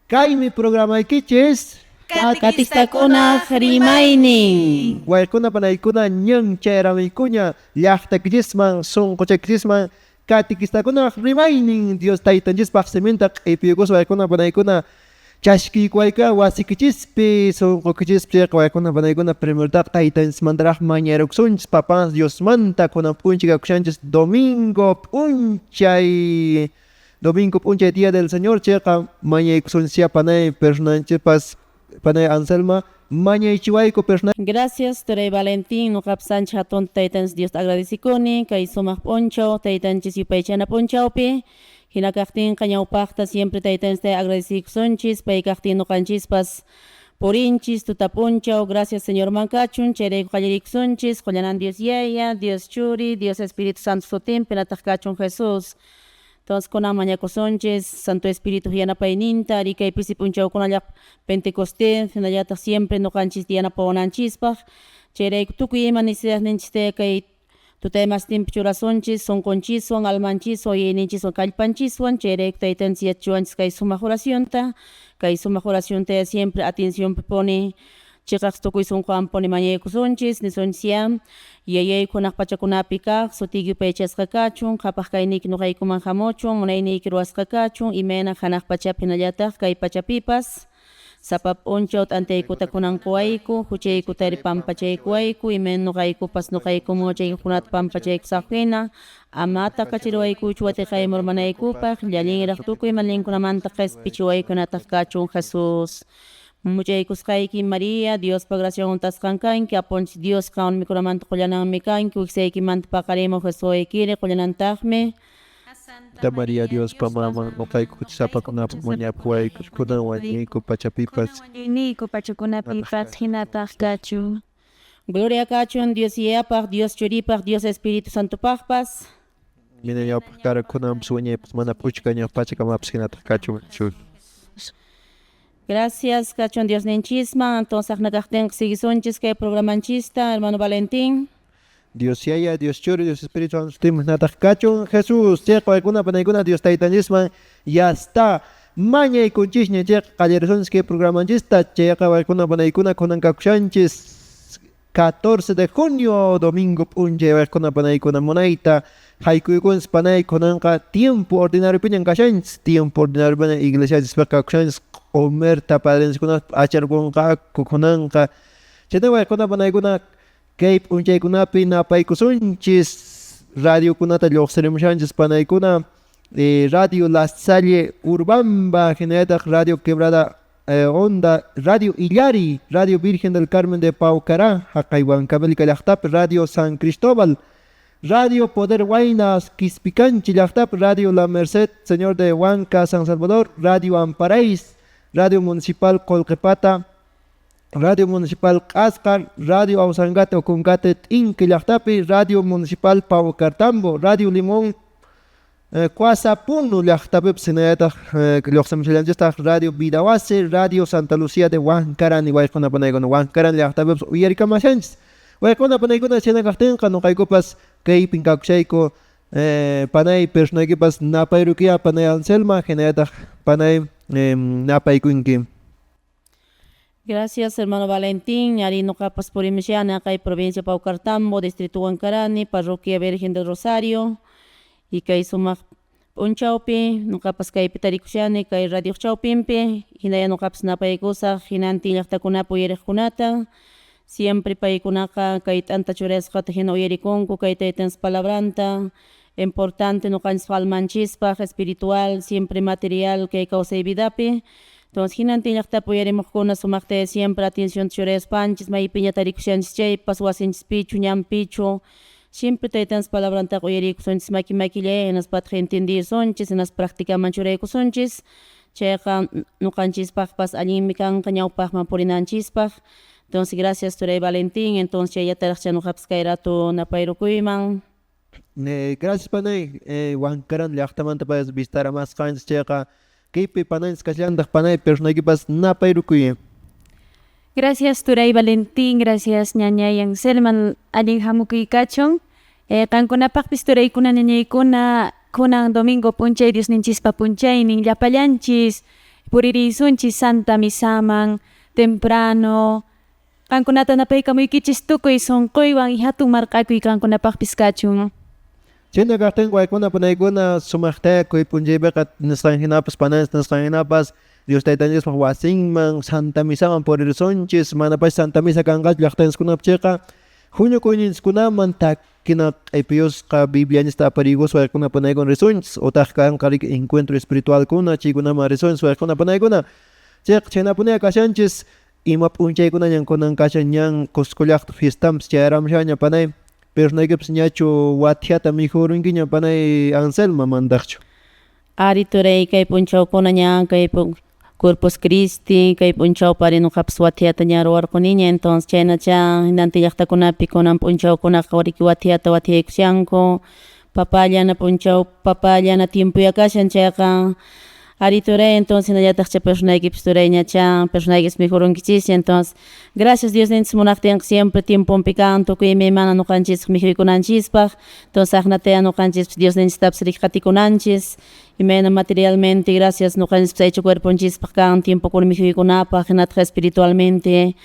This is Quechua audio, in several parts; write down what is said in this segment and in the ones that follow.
Kaymi programaykichis Katikistakunaq rimaynin. Waykuna panaykuna ñan chayramuykuña llaqtakichisman sunquchakichisman katikistakunaq rimaynin Dios taytanchispaq siminta q'ipiyukuspa waykuna panaykuna chashkiykuwaykuya wasikichispi sunqukichispi chayqa waykuna panaykuna primertaqa taytanchismantaraq mañarukusunchis papan Diosmanta kunan p'unchay kakushanchis domingo p'unchay domingo p'unchay día del Señor chayqa mañaykusunchis panay personanchikpas panay Anselma mañaychiwayku persona. Gracias, turay Valentín, nuqapas ancha hatun taytanchis Diosta agradecikuni kay sumaq p'unchaw taytanchis yupaychana p'unchawpi. Hina kaqtinqa ñawpaqta siempre taytanchista agradecikusunchis pay kaqtin nuqanchispas purinchis tuta p'unchaw. Gracias, Señorman kachun. Chayrayku qallarikusunchis qullanan Dios Yaya, Dios Churi, Dios Espíritu Santo sutinpi nataq kachun Jesús. Entonces kunan mañakusunchis Santo Espíritu yanapayninta ari kay pisi p'unchawkunallaq Pentecostés hinallataq siempre nuqanchis yanapawananchispaq. Chayrayku tukuy ima necesidadninchista kay tutaymastinpi churasunchis sunqunchiswan, almanchiswan, yuyayninchiswan, kallpanchiswan. Chayrayku taytanchis yachachiwanchis kay sumaq oracionta, kay sumaq oracionta siempre atencionpi puni chiqaq tukuy sunquwanpuni mañaykusunchis nisunchis ya: Yayayku hanaq pachakunapi kaq, sutiyki yupaychasqa kachun, qhapaq kayniyki nuqaykuman hamuchun, munayniyki ruwasqa kachun, imayna hanaq pachapi hinallataq kay pachapipas. Sapa p'unchaw t'antaykuta kunan quwayku, huchaykutari pampachaykuwayku, imayna nuqaykupas nuqaykuman huchaykukunata pampachaykusaq hina, amata kachariwaykuchu watiqayman urmanaykupaq, llallinraq tukuy malinkunamanta qispichiwayku hinataq kachun Jesús. Muchaykusqayki María, Diospa graciawan hunt'asqan kanki, Apunchik Dios qanwan mikhunamanta qullananmi kanki, wiksaykimanta paqarimuq Jesús wawaykiri qullanantaqmi. Santa María Diospa maman, nuqayku huchasapakunapaq mañapuwayku, kunan wañuyku pachapipas. Wañuyniyku pachakunapipas hinataq kachun. Gloria kachun Dios Yayapaq, Dios Churipaq, Dios Espíritu Santopaqpas. Mina ñawpaq kara kunanpas wiñaypas mana p'uchkañaq pachakamapas hinataq kachun. Gracias kachun Diosninchisman. Entonces aqna kaqtinqa siguisunchis kay programanchista, hermano Valentín. Dios Yaya, Dios Churi, Dios Espíritu Santo sutinpi hinataq kachun Jesús. Chayqa waykuna panaykuna Dios taytanchisman ya está mañaykunchisña chayqa qallarisunchis kay programanchista. Chayqa waykuna panaykuna kunan kakushanchis 14 de junio domingo p'unchay waykuna panaykuna munayta haykuykunchis panay kunanqa tiempo ordinariopiñan kashanchis, tiempo ordinariopiñan iglesianchispiqa kakushanchis q'umirta padrenchiskunata p'acharkunqaku kunanqa. Chayta waykuna panaykuna kay p'unchaykunapi napaykusunchis radiokunata lluqsirimushanchis panaykuna Radio La Salle Urubamba, hinallataq Radio Quebrada Honda, Radio Illari, Radio Virgen del Carmen de Paucará, haqay Huancavelica llaqtapi, Radio San Cristóbal, Radio Poder Huaynas, Quispicanchi llaqtapi, Radio La Merced, Señor de Huanca, San Salvador, Radio Amparais, Radio Municipal Colquepata, Radio Municipal Q'asqar, Radio Ausangate Ocongate T'inki llaqtapi, Radio Municipal Paucartambo, Radio Limón Cuasa Puno llaqtapipis hinallataq lluqsimushallanchistaq Radio Vidawasi, Radio Santa Lucía de Huancarani waykuna panaykuna Huancarani llaqtapipis uyarikamashanchis. Waykuna panaykuna chayna kaqtinqa nuqaykupas kaypin kakushayku panay personaykipas napayrukiya panay Anselma hinallataq panay napaykunki. Gracias, hermano Valentín. Ari nuqapas purimushani kay provincia Paucartambo, distrito Huancarani, parroquia Virgen del Rosario. Y kay sumaq p'unchawpi nuqapas kaypi tarikushani kay radio chawpinpi, hinalla nuqapas napaykusaq hinantin llaqtakunapi uyariqkunata. Siempre paykunaqa kay t'anta churasqata hina uyarikunku kay taytanchis palabranta, importante nuqanchis almanchispaq espiritual, siempre material kay kawsay vidapi. Entonces hinantin llaqtapi uyarimuqkuna sumaqta siempre atención churaspanchis maypiña tarikushanchis chaypas wasinchispichu ñanpichu siempre taytanchis palabrantaqa uyarikusunchis maki makillay hinaspataq entendisunchis hinaspa practicaman churaykusunchis chayqa nuqanchispaqpas allinmi kanqa ñawpaqman purinanchispaq. Entonces gracias, turay Valentín. Entonces chayllataraqcha nuqapas kay rato napayrukuyman. Gracias, panay. Huancarani llaqtamanta payas vistaramasqanchis chayqa kaypi pananchis kashallantaq panay personaykipas napayrukuy. Gracias, turay Valentín, gracias, ñañay Anselma, allin hamukuy kachun. Qankunapaqpis turaykuna ñañaykuna kunan domingo p'unchay Diosninchispa p'unchaynin llapallanchis. Puririsunchis Santa Misaman temprano. Qankunata napaykamuykichis tukuy sunquywan hatun marq'akuy qankunapaqpis kachun. Chayna kaqtin waykuna panaykuna sumaqta kuy p'unchaypiqa nisqan hinapas pananchis nisqan hinapas Dios taytanchispa wasinman Santa Misaman puririsunchis manapash Santa Misa kanqachu llaqtanchiskunapi chayqa huñukuyninchiskunaman takina q'ipiyusqa Biblianchista apariykuspa waykuna panaykuna risunchis utaq kanqa riki encuentro espiritualkuna chaykunaman risunchis waykuna panaykuna chayqa chhaynapuniqa kashanchis ima p'unchaykunañan kunan kashan ñan Cusco llaqta fiestampas chayaramushanña panay pero naykipas ñachu wathiata mikhurunkiña panay Anselma manataqchu. Ari turay kay p'unchawkuna ña kay Corpus Christi kay p'unchawpari nuqapas wathiata ña ruwarquniña entonces chaynacha hinantin llaqtakunapi kunan p'unchawkunaqa riki wathiata wathiyaykushanku papa allana p'unchaw papa allana tiempoya kashan chayqa ari turay entonces hinallataq chay personaykipis turay ñacha personaykipis mikhurunkichisña entonces gracias Diosninchis munaqtinqa siempre tiemponpi kan tukuy imaymana nuqanchispaq mikhuykunanchispaq entonces aqnataya nuqanchispis Diosninchistapis riki qatikunanchis imayna materialmente gracias nuqanchispis aycha cuerponchispaq kan tiempokuna mikhuykunapaq hinataq espiritualmente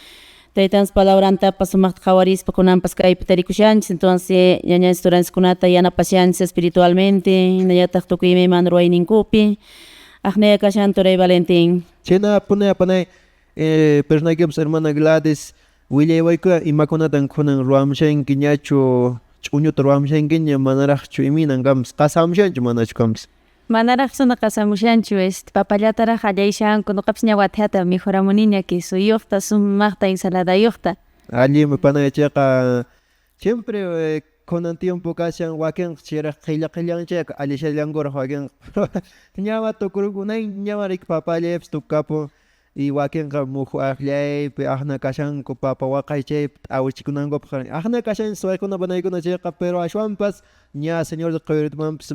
taytanchis palabrantapas sumaqta qhawarispa kunanpas kaypi tarikushanchis entonces ñañanchis turanchiskunata yanapashanchis espiritualmente hinallataq tukuy imaymana ruwayninkupi aqnaya kashan turay Valentín. Chayna punaya panay personaykipas hermana Gladys willaywaykuya imakunatan kunan ruwamushanki ñachu ch'uñuta ruwamushankiña manaraqchu imaynan kanpas qasamushanchu manachu kanpas. Manaraq suna qasamushanchu papallataraq allayshanku nuqapas ña wathiata mikhuramuniña quesoyuqta sumaqta ensaladayuqta. Allinmi panay chayqa siempre kunan tiempo kashan wakinqa chayraq qhilla qhillanchayqa allishallankuraq wakinqa ñawa tukurunkunay ñawa riki papa allaypis tukukapun y wakinqa muhu akllaypi aqna kashanku papa waqaychaypi t'awichikunankupaq aqna kashanchis waykuna panaykuna chayqa pero ashwanpas ña Señor de Quyllurtimanpis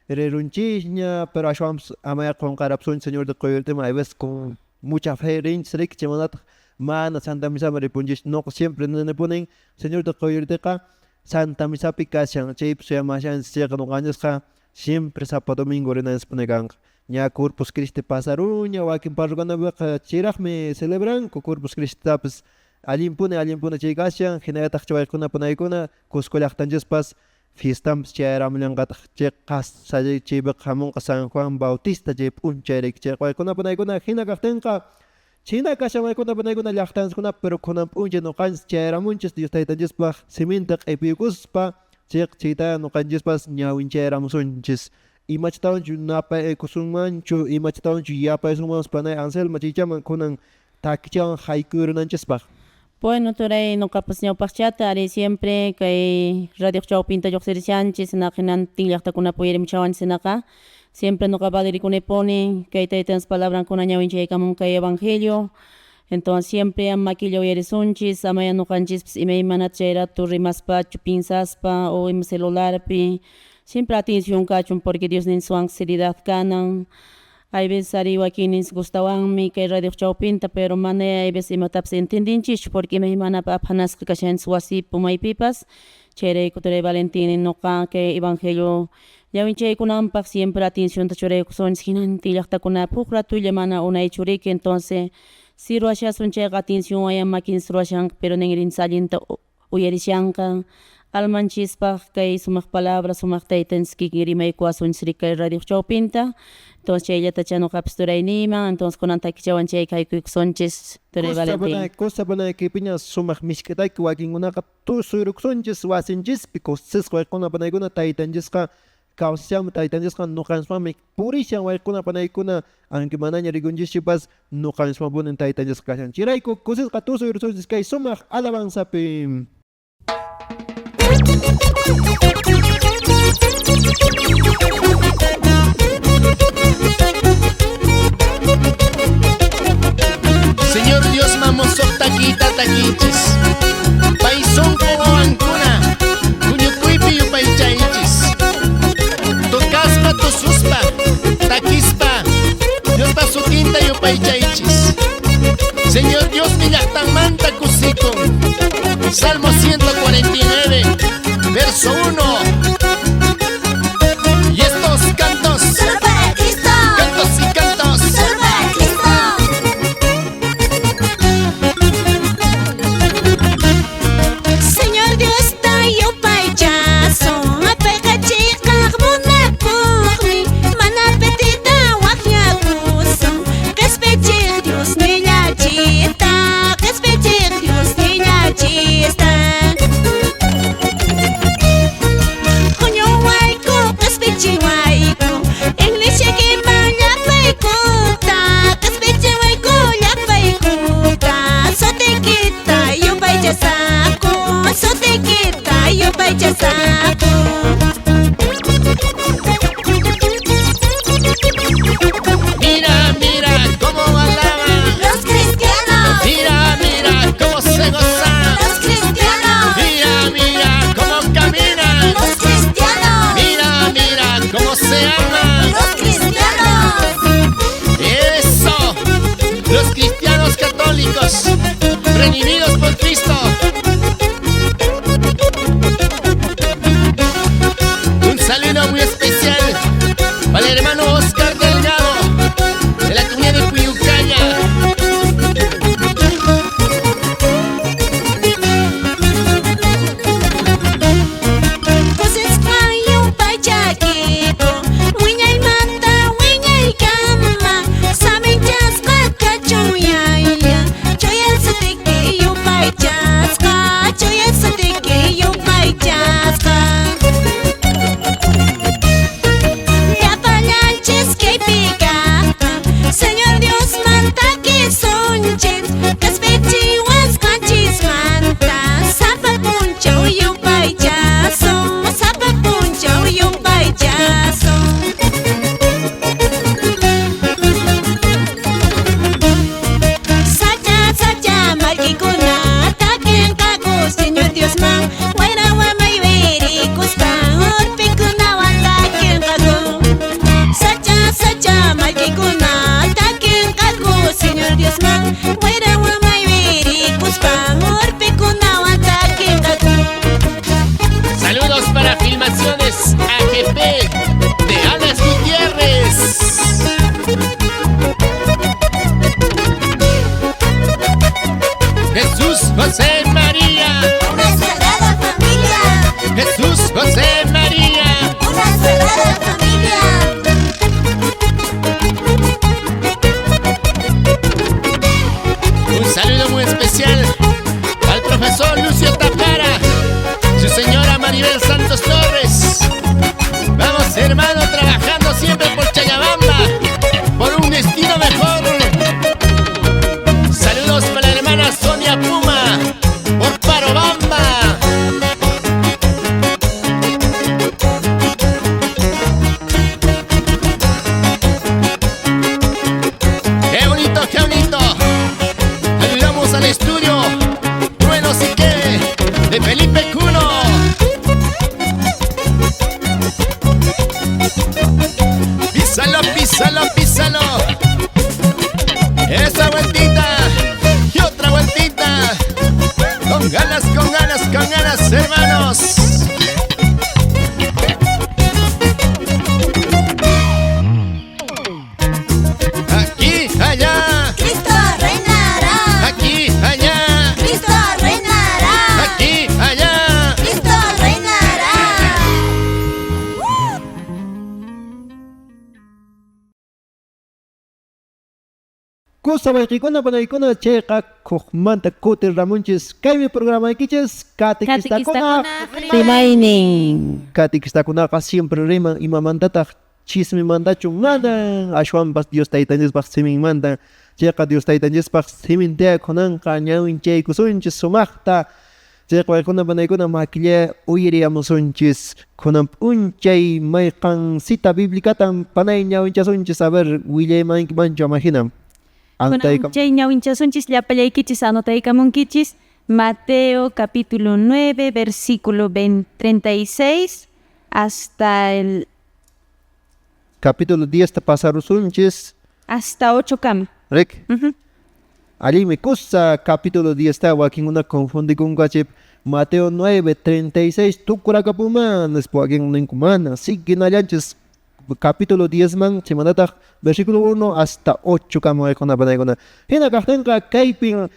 rirunchisña pero ashwanpas amaya qunqarapusunchis Señor de Quyllurtiman hay veces con mucha fe rinchis riki chaymantataq mana Santa Misaman ripunchis nuqa siempre ninipunin Señor de Quyllurtiqa Santa Misapi kashan chaypi suyamashanchis chayqa nuqanchisqa siempre sapa domingo rinanchispuni kanqa ña Corpus Christi pasaruña wakin parroquiakunapiqa chayraqmi celebranku Corpus Christitapas allinpuni allinpuni chay kashan hinallataq chay waykuna panaykuna Cusco llaqtanchispas fiestampas chayaramullanqataq chay qasa chaypiqa hamunqa San Juan Bautista chay p'unchay riki chay waykuna panaykuna hina kaqtinqa chhina kashan waykuna panaykuna llaqtanchiskunapi pero kunan p'unchay nuqanchis chayaramunchis Dios taytanchispaq siminta q'ipiykuspa chayqa chayta nuqanchispas ñawinchayaramusunchis imachatawanchu napaykusunmanchu imachatawanchu yapaysunmanpas panay Anselma chaychaman kunan takichawan haykuyrinanchispaq. Bueno turay nuqapas ñawpaqchata ari siempre kay radio chawpinta lluqsirishanchis hinaqa hinantin llaqtakunapi uyarimuchawanchis hinaqa siempre nuqa valerikunipuni kay taytanchis palabrankuna ñawinchaykamun kay evangelio entonces siempre makilla uyarisunchis amaya nuqanchispis imaymanata chay rato rimaspachu piensaspa o ima celularpi siempre atención kachun porque Diosninchis seriedad kanan hay veces ari wakinninchis gustawanmi kay radio chawpinta pero mana hay veces imatapas entendinchischu porque imaymanapi aphanasqa kashanchis wasipi maypipas chayrayku turay Valentín nuqa kay evangelio ñawinchaykunanpaq siempre atencionta churaykusunchis hinantin llaqtakunapi huk ratulla mana unaychu riki entonces si ruwashasun chayqa atencionwan makinchis ruwashanqa pero ninrinchis allinta uyarishanqa almanchispaq kay sumaq palabra sumaq taytanchis kikin rimaykuwasunchis riki kay radio chawpinta entonces chayllatacha nuqapis turay niyman entonces kunan takichawan chay haykuykusunchis turay Valentín. Kusa panaykipiña sumaq misk'itaki wakinkunaqa tusuyrukusunchis wasinchispi kusisqa waykuna panaykuna taytanchisqa kawsashanmi taytanchisqa nuqanchikmanmi purishan waykuna panaykuna aunque manaña rikunchischupas nuqanchikmanpuni taytanchisqa kashan chayrayku kusisqa tusuyrusunchis kay sumaq alabanzapi. Señor Dios mamosok takita takichis Paisonko wawankuna huñukuypi yupaychaychis Tocaspa tususpa takispa Diospa sutinta yupaychaychis Señor Dios mi llaqtanmanta kusikun. Salmo 149, verso 1. Y estos cantos, solo para Cristo, cantos y cantos, solo Los cristianos católicos, redimidos por Cristo. Un saludo muy especial para el hermano Oscar Delgado, de la comunidad de Puyucaya. Señor Dios manta que sonche, manta, sapa puncha yupaychaso, sapa puncha yupaychaso. Sacha sacha markikuna takinqaku Señor Dios man, wayra wamaywirikuspa urpikunawan takinqaku. Sacha sacha markikuna takinqaku Señor Dios man, wayra wamaywirikuspa urpikunawan takinqaku. Saludos para Filmaciones AGP de Alas Gutiérrez. Jesús, José, María. Una sagrada familia. Jesús, José, María. Una sagrada familia. Un saludo muy especial al profesor Lucio Tapara, su señora Maribel Santos Torres. Vamos, hermano, trabajando siempre por Challabamba, por un destino mejor. Saludos para la hermana Sonia Puma, por Parobamba. ¡Qué bonito, qué bonito! Saludamos al estudio Truenos y qué, de Felipe Cuno. Písalo, písalo, písalo. Esa vueltita y otra vueltita. Con ganas, con ganas, con ganas, hermanos. Aquí, allá. Cristo reinará. Aquí, allá. Cristo reinará. Aquí, allá. Cristo reinará. Kusa wayqikuna panaykuna chayqa kuqmanta kutin ramunchis kaymi programaykichis katikistakuna. Rimaynin. Katikistakunaqa siempre riman imamantataq chismimantachu mana ashwanpas Dios taytanchispaq siminmanta. Chayqa Dios taytanchispaq simintea kunanqa ñawinchaykusunchis sumaqta. Chayqa waykuna panaykuna makilla uyariyamusunchis kunan p'unchay mayqan cita biblicatan panay ñawinchasunchis a ver willaymankimanchu ama hina. Kunan chay ñawinchasunchis llapallaykichis anotaykamunkichis Mateo capítulo 9 versículo 36 hasta el capítulo 10 ta pasarusunchis hasta 8 kama. Rek. Allinmi kusa capítulo 10 ta wakinkuna confundikunqachip Mateo 9 36 tukurakapuman nispa wakin ninkumana siginallanchis capítulo 10 man chaymantataq versículo 1 hasta 8 kama waykuna panaykuna. Hina kaqtinqa kaypin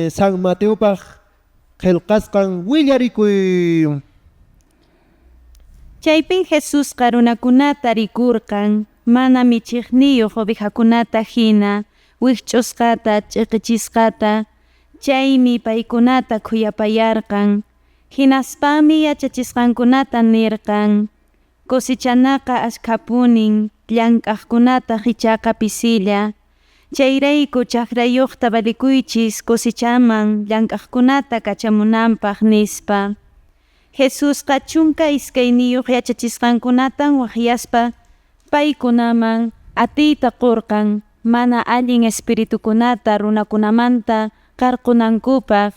San Mateopaq qillqasqan willarikuy. Chaypin Jesusqa runakunata rikurqan mana michiqniyuq ovejakunata hina wikch'usqata ch'iqichisqata chaymi paykunata khuyapayarqan hinaspami yachachisqankunata nirqan cosechanaqa ashkhapunin llank'aqkunataq ichaqa pisilla chayrayku chakrayuqta valikuychis cosechaman llank'aqkunata kachamunanpaq nispa. Jesusqa chunka iskayniyuq yachachisqankunatan waqyaspa paykunaman atiyta qurqan mana allin espiritukunata runakunamanta qarqunankupaq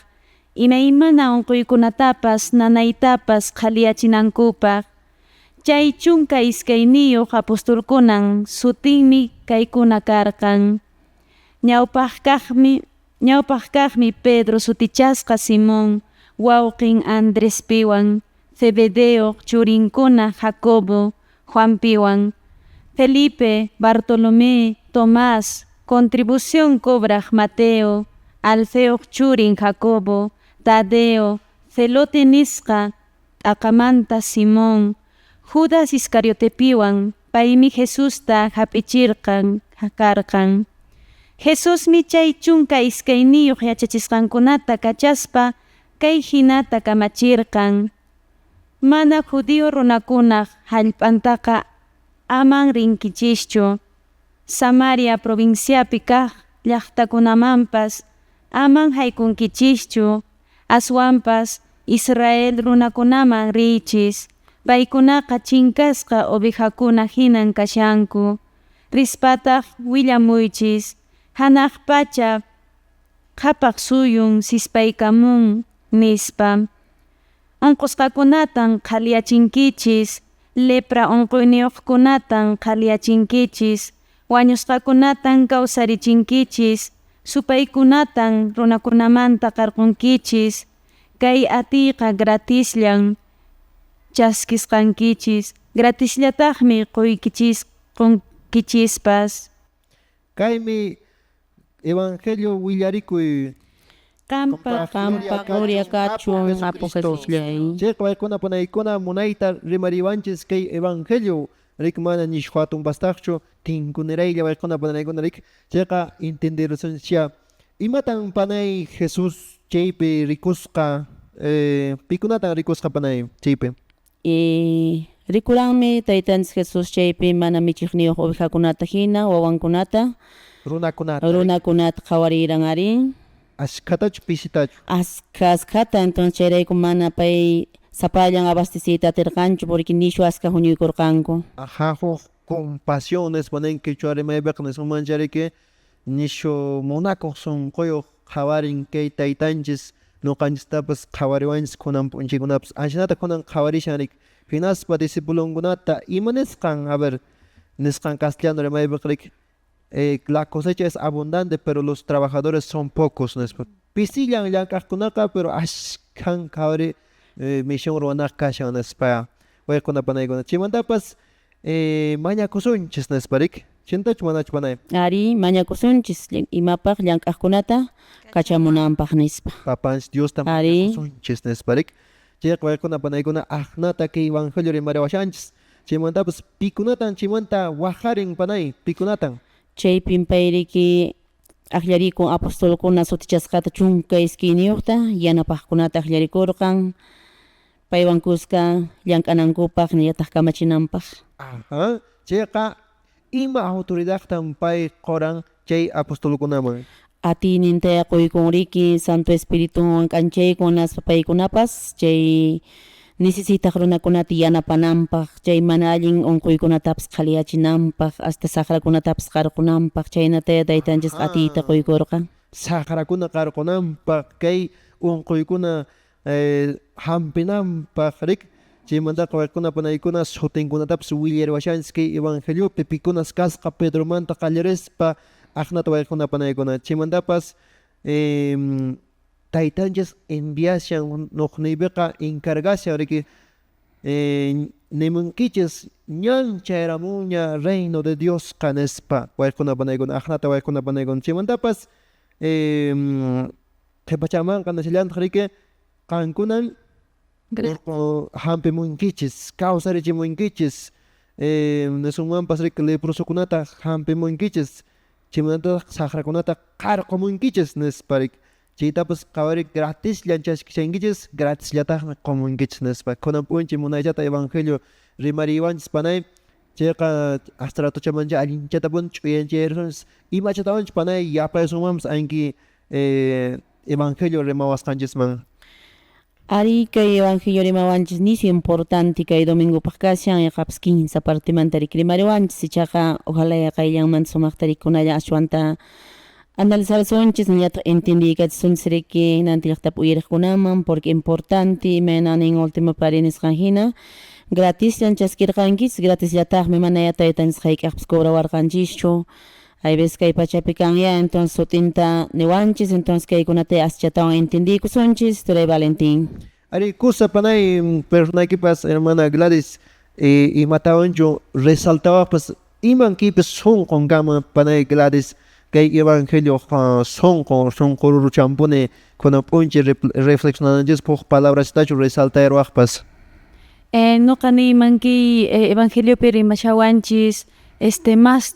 imaymana unquykunatapas nanaytapas qhaliyachinankupaq. Chay chunka iskayniyuq apostolkunan sutinmi kaykuna karqan. Ñawpaqkaqmi Pedro sutichasqa Simón, wawqen Andrespiwan, Zebedeoq churinkuna Jacobo, Juanpiwan, Felipe, Bartolomé, Tomás, contribución cobraq Mateo, Alfeoq churin Jacobo, Tadeo, Zelote nisqa t'aqamanta Simón, Judas Iscariotepiwan, paymi Jesusta hap'ichirqan karqan. Jesusmi chay 12 yachachisqankunata kachaspa kay hinata kamachirqan, Mana judío runakunaq hallp'antaqa aman rinkichischu, Samaria provinciapi kaq llaqtakunamanpas aman haykunkichischu, aswanpas Israel runakunaman riychis, paykunaqa chinkasqa ovejakuna hinan kashanku. Rispataq willamuychis, Hanaq pachaq qhapaqsuyun sispaykamun, nispa. Onqosqakunatan qhaliyachinkichis, lepra onqoyniyoqkunatan qhaliyachinkichis, wañusqakunatan kawsarichinkichis, supaykunatan runakunamanta qarqonkichis. Kay atiyqa gratisllan chaskisqankichis, gratisllataqmi qoykichispas. Kaymi Evangelio willarikuy. Qanpaq gloria kachun, Apu Jesusllay. Chayqa waykuna panaykuna munayta rimariwanchis kay Evangelio rik mana nishu hatun pastaqchu tinkuniraylla waykuna panaykuna rik chayqa entenderusunchá imatan panay Jesús chaypi rikusqa pikunatan rikusqa panay chaypi. Rikuranmi taytanchis Jesús chaypi mana michiqniyuq ovejakunata hina wawankunata runakunata runakunata qhawariran ari. Askhatachu pisitachu? Askha askhata, entonces chayrayku mana pay sapallan abasteciyta atirqanchu porque nishu askha huñuykurqanku. Aja, huk compasión nispa nin quechua rimaypiqa nisunmancha riki nishu munakuq sunquyuq qhawarin kay taytanchis ñuqanchistapas qhawariwanchis kunan p'unchaykunapas ashinata kunan qhawarishan riki hinaspa discipulonkunata ima nisqan a ver nisqan castellano rimaypiqa riki la cosecha es abundante pero los trabajadores son pocos nispa pisillan llank'aqkunaqa pero ashkhan qhawari misión ruwanaq kashan nispa waykuna panaykuna chaymantapas mañakusunchis nispa riki chintachu manachu panay. Ari mañakusunchis imapaq llank'aqkunata kachamunanpaq nispa. Papanchis Diosta mañakusunchis nispa riki chayqa waykuna panaykuna aqnata kay evangelio rimariwashanchis chaymantapas pikunatan chaymanta waqarin panay pikunatan. Chaypin payriki aqllarikun apostolkuna sutichasqata 12 yanapaqkunata aqllarikurqan paywan kuska llank'anankupaq nillataq kamachinanpaq. Ajá, chayqa ima autoridadtan pay quran chay apostolkunaman. Atiynintaya quykunriki Santo Espirituwan k'anchaykun naspa paykunapas chay necesitaq runakunata yanapananpaq chay mana allin unquykunatapas qhaliyachinanpaq hasta saqrakunatapas qarqunanpaq chaynataya taytanchis atiyta quykurqan. Saqrakuna qarqunanpaq kay unquykuna hampinanpaq rik chaymantaqa waykuna panaykuna sutinkunatapas willariwashanchis kay evangeliopi pikunas kasqa Pedromanta qallarispa aqnata waykuna panaykuna chaymantapas taytanchis enviashan nuqniypiqa encargashan riki nimunkichis ñan chayramunña reino de Diosqa nispa waykuna panaykuna aqnata waykuna panaykuna chaymantapas qhipachamanqa nishallantaq riki qankunan hampimunkichis kawsarichimunkichis nisunmanpas riki leprosokunata hampimunkichis chaymantataq saqrakunata qarqumunkichis nispa riki chaytapas qhawari gratisllan chaskishankichis gratisllataqmi qumunkichis nispa kunan p'unchay munaychata evangelio rimariwanchis panay chayqa hasta ratochamancha allinchatapuni ch'uyanchayarisunchis imachatawanchis panay yapaysunmanpas anki evangelio rimawasqanchisman. Ari kay evangelio rimawanchis nishu importante kay domingopaq kashan yaqapas 15 partemanta riki rimariwanchis ichaqa ojalá qayllanmanta sumaqta rikunalla ashwanta analizarsunchis nillataq entendiykachisunchis riki hinantin llaqtapi uyariqkunaman porque importante imayna nin último pari nisqan hina gratisllan chaskirqankichis gratisllataqmi mana taytanchis hayk'aqpas cobrawarqanchischu Hay veces kay pachapi kan ya, entonces sutinta niwanchis, entonces kaykunata aschatawan entendikusunchis, turay Valentín. Ari kusa panay personaykipas hermana Gladys imatawanchu resaltawaqpas iman kaypis sunqun kama panay Gladys kay evangelio sunqun sunqururuchampuni kunan p'unchay reflexionananchispaq huk palabrastachu resaltayruwaqpas. Noqa niyman kay evangeliopi rimashawanchis más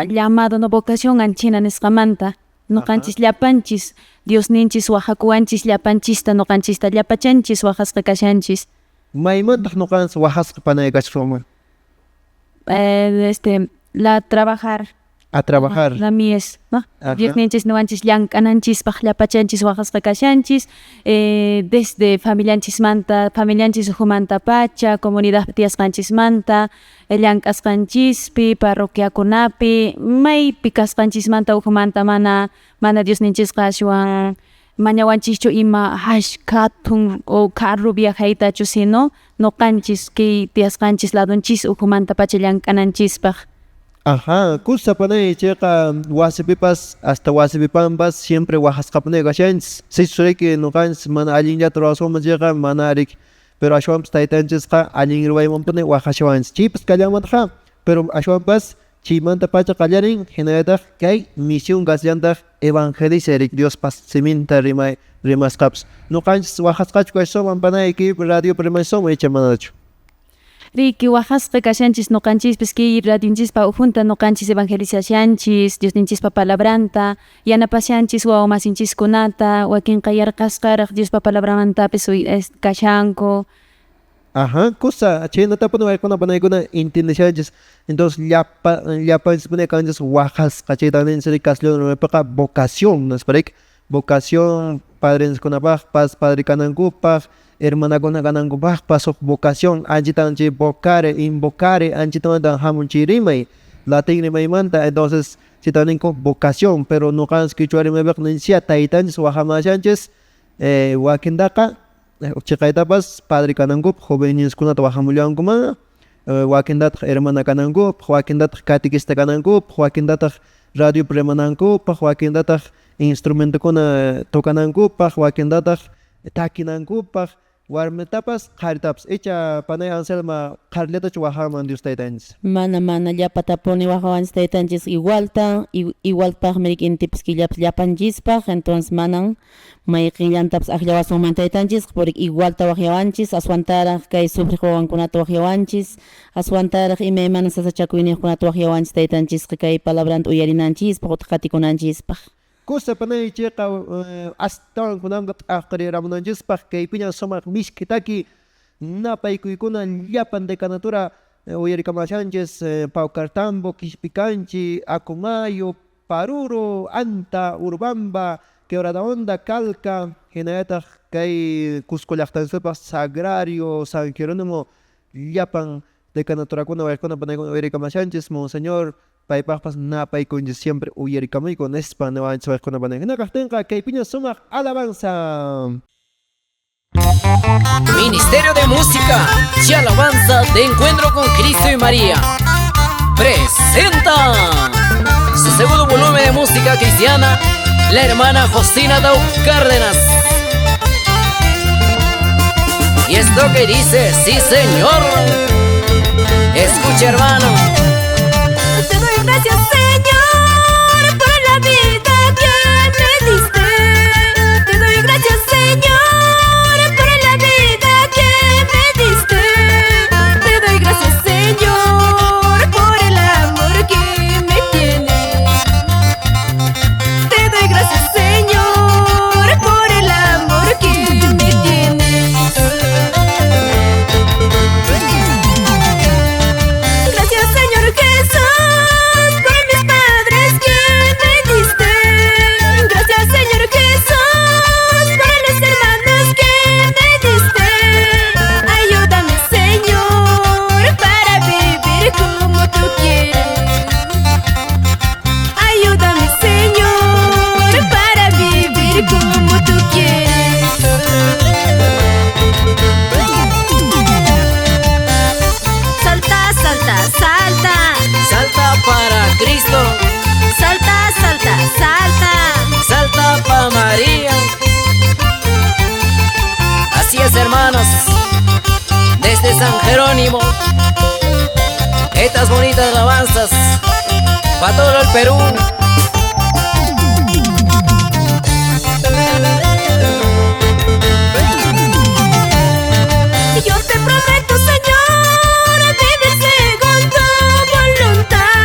llamado no vocación anchina nisqamanta noqanchis llapanchis Diosninchis wahakuwanchis llapanchista noqanchista llapachanchis wahasqa kashanchis. Maymantaq noqanchis wahasqa panay kachkasuman? La trabajar. A trabajar. La mies, ¿no? Diosninchis noqanchis llank'ananchispaq llapachanchis wahasqa kashanchis desde familianchismanta, familianchis ukhumanta pacha, comunidad tiyasqanchismanta, llank'asqanchispi, parroquiakunapi, maypi kasqanchismanta ukhumanta mana mana Diosninchisqa ashwan mañawanchischu ima ashka hatun o carro viajaytachu sino noqanchis kay tiyasqanchis ladunchis ukhumanta pacha llank'ananchispaq. Ajá, kusa panay chayqa wasipipas hasta wasipipanpas siempre wahasqapuni kashanchis. Sichus riki noqanchis mana allinllata ruwasunman chayqa mana riki, pero ashwanpas taytanchisqa allin ruwaymanpuni wahashawanchis. Chaypas kallanmantaq, pero ashwanpas chaymanta pacha qallarin hinallataq kay misión kasllantaq evangelizar Diospas siminta rimay rimasqapas. Noqanchis wahasqachu kashasunman panay kaypi radiopi rimasunman icha manachu. Riki wahasqa kashanchis noqanchispis kay radionchispa ukhunta noqanchis evangelizashanchis Diosninchispa palabranta yanapashanchis wawamasinchiskunata wakinqa yarqasqaraq Diospa palabramantapis kashanku. Ajá, kusa chhaynatapuni waykuna panaykuna entendeshanchis. Entonces llapanchispuni kanchis wahasqa chayta ninchis castellano rimaypiqa vocación nispa riki, vocación padrinchiskunapaqpas padre kanankupaq hermanakuna kanankupaqpas huk vocación anchitan chay vocare invocare anchitamanta hamun chay rimay latín rimaymanta, entonces chayta ninku vocación, pero noqanchis quechua rimaypiqa ninchis taytanchis wahamashanchis wakintaqa chiqaytapas padre kanankupaq jovenninchiskunata wahamullankuman, wakintataq hermana kanankupaq, wakintataq catequista kanankupaq, wakintataq radiopi rimanankupaq, wakintataq instrumentokuna tocanankupaq, wakintataq takinankupaq, warmitapas qharitapas. Icha panay Anselma qharillatachu wahaman Dios taytanchis? Mana mana llapatapuni wahawanchis taytanchis igualta, igualpaqmi riki intipas killapas llapanchispaq, entonces manan mayqinllantapas akllawasunman taytanchisqa porque igualta waqyawanchis, aswantaraq kay sufriq wawankunata waqyawanchis, aswantaraq imaymana sasachakuyniyuqkunata waqyawanchis taytanchisqa kay palabranta uyarinanchispaq utaq qatikunanchispaq. Kusa panay chayqa astawan kunanqa t'aqriramunanchispaq kaypiña sumaq misk'itaki napaykuykuna llapan decanatura uyarikamashanchis Paucartambo, Quispicanchi, Acomayo, Paruro, Anta, Urubamba, Quebrada Honda, Calca, hinallataq kay Cusco llaqtanchispaq Sagrario, San Jerónimo, llapan decanaturakuna waykuna panaykuna uyarikamashanchis. Monseñor paypaqpas napaykunchis siempre uyarikamuyku nispa niwanchis waykuna panay. Hina kaqtinqa kaypiña sumaq alabanza. Ministerio de Música y Alabanza de Encuentro con Cristo y María presenta su segundo volumen de música cristiana, la hermana Josina Dau Cárdenas. Y esto que dice, sí señor. Escucha, hermano. Te doy gracias, Señor, por la vida que me diste. Te doy gracias, Señor, por la vida que me diste. Te doy gracias, Señor, por el amor que me tienes. Te doy gracias, Señor, por el amor que me tienes. Gracias, Señor Jesús, por mis padres que me diste. Gracias, Señor Jesús, por los hermanos que me diste. Ayúdame, Señor, para vivir como tú quieres. Ayúdame, Señor, para vivir como tú quieres. Salta, salta, salta. Salta para Cristo. Jerónimo. Estas bonitas alabanzas para todo el Perú. Yo te prometo, Señor, vivir según tu voluntad.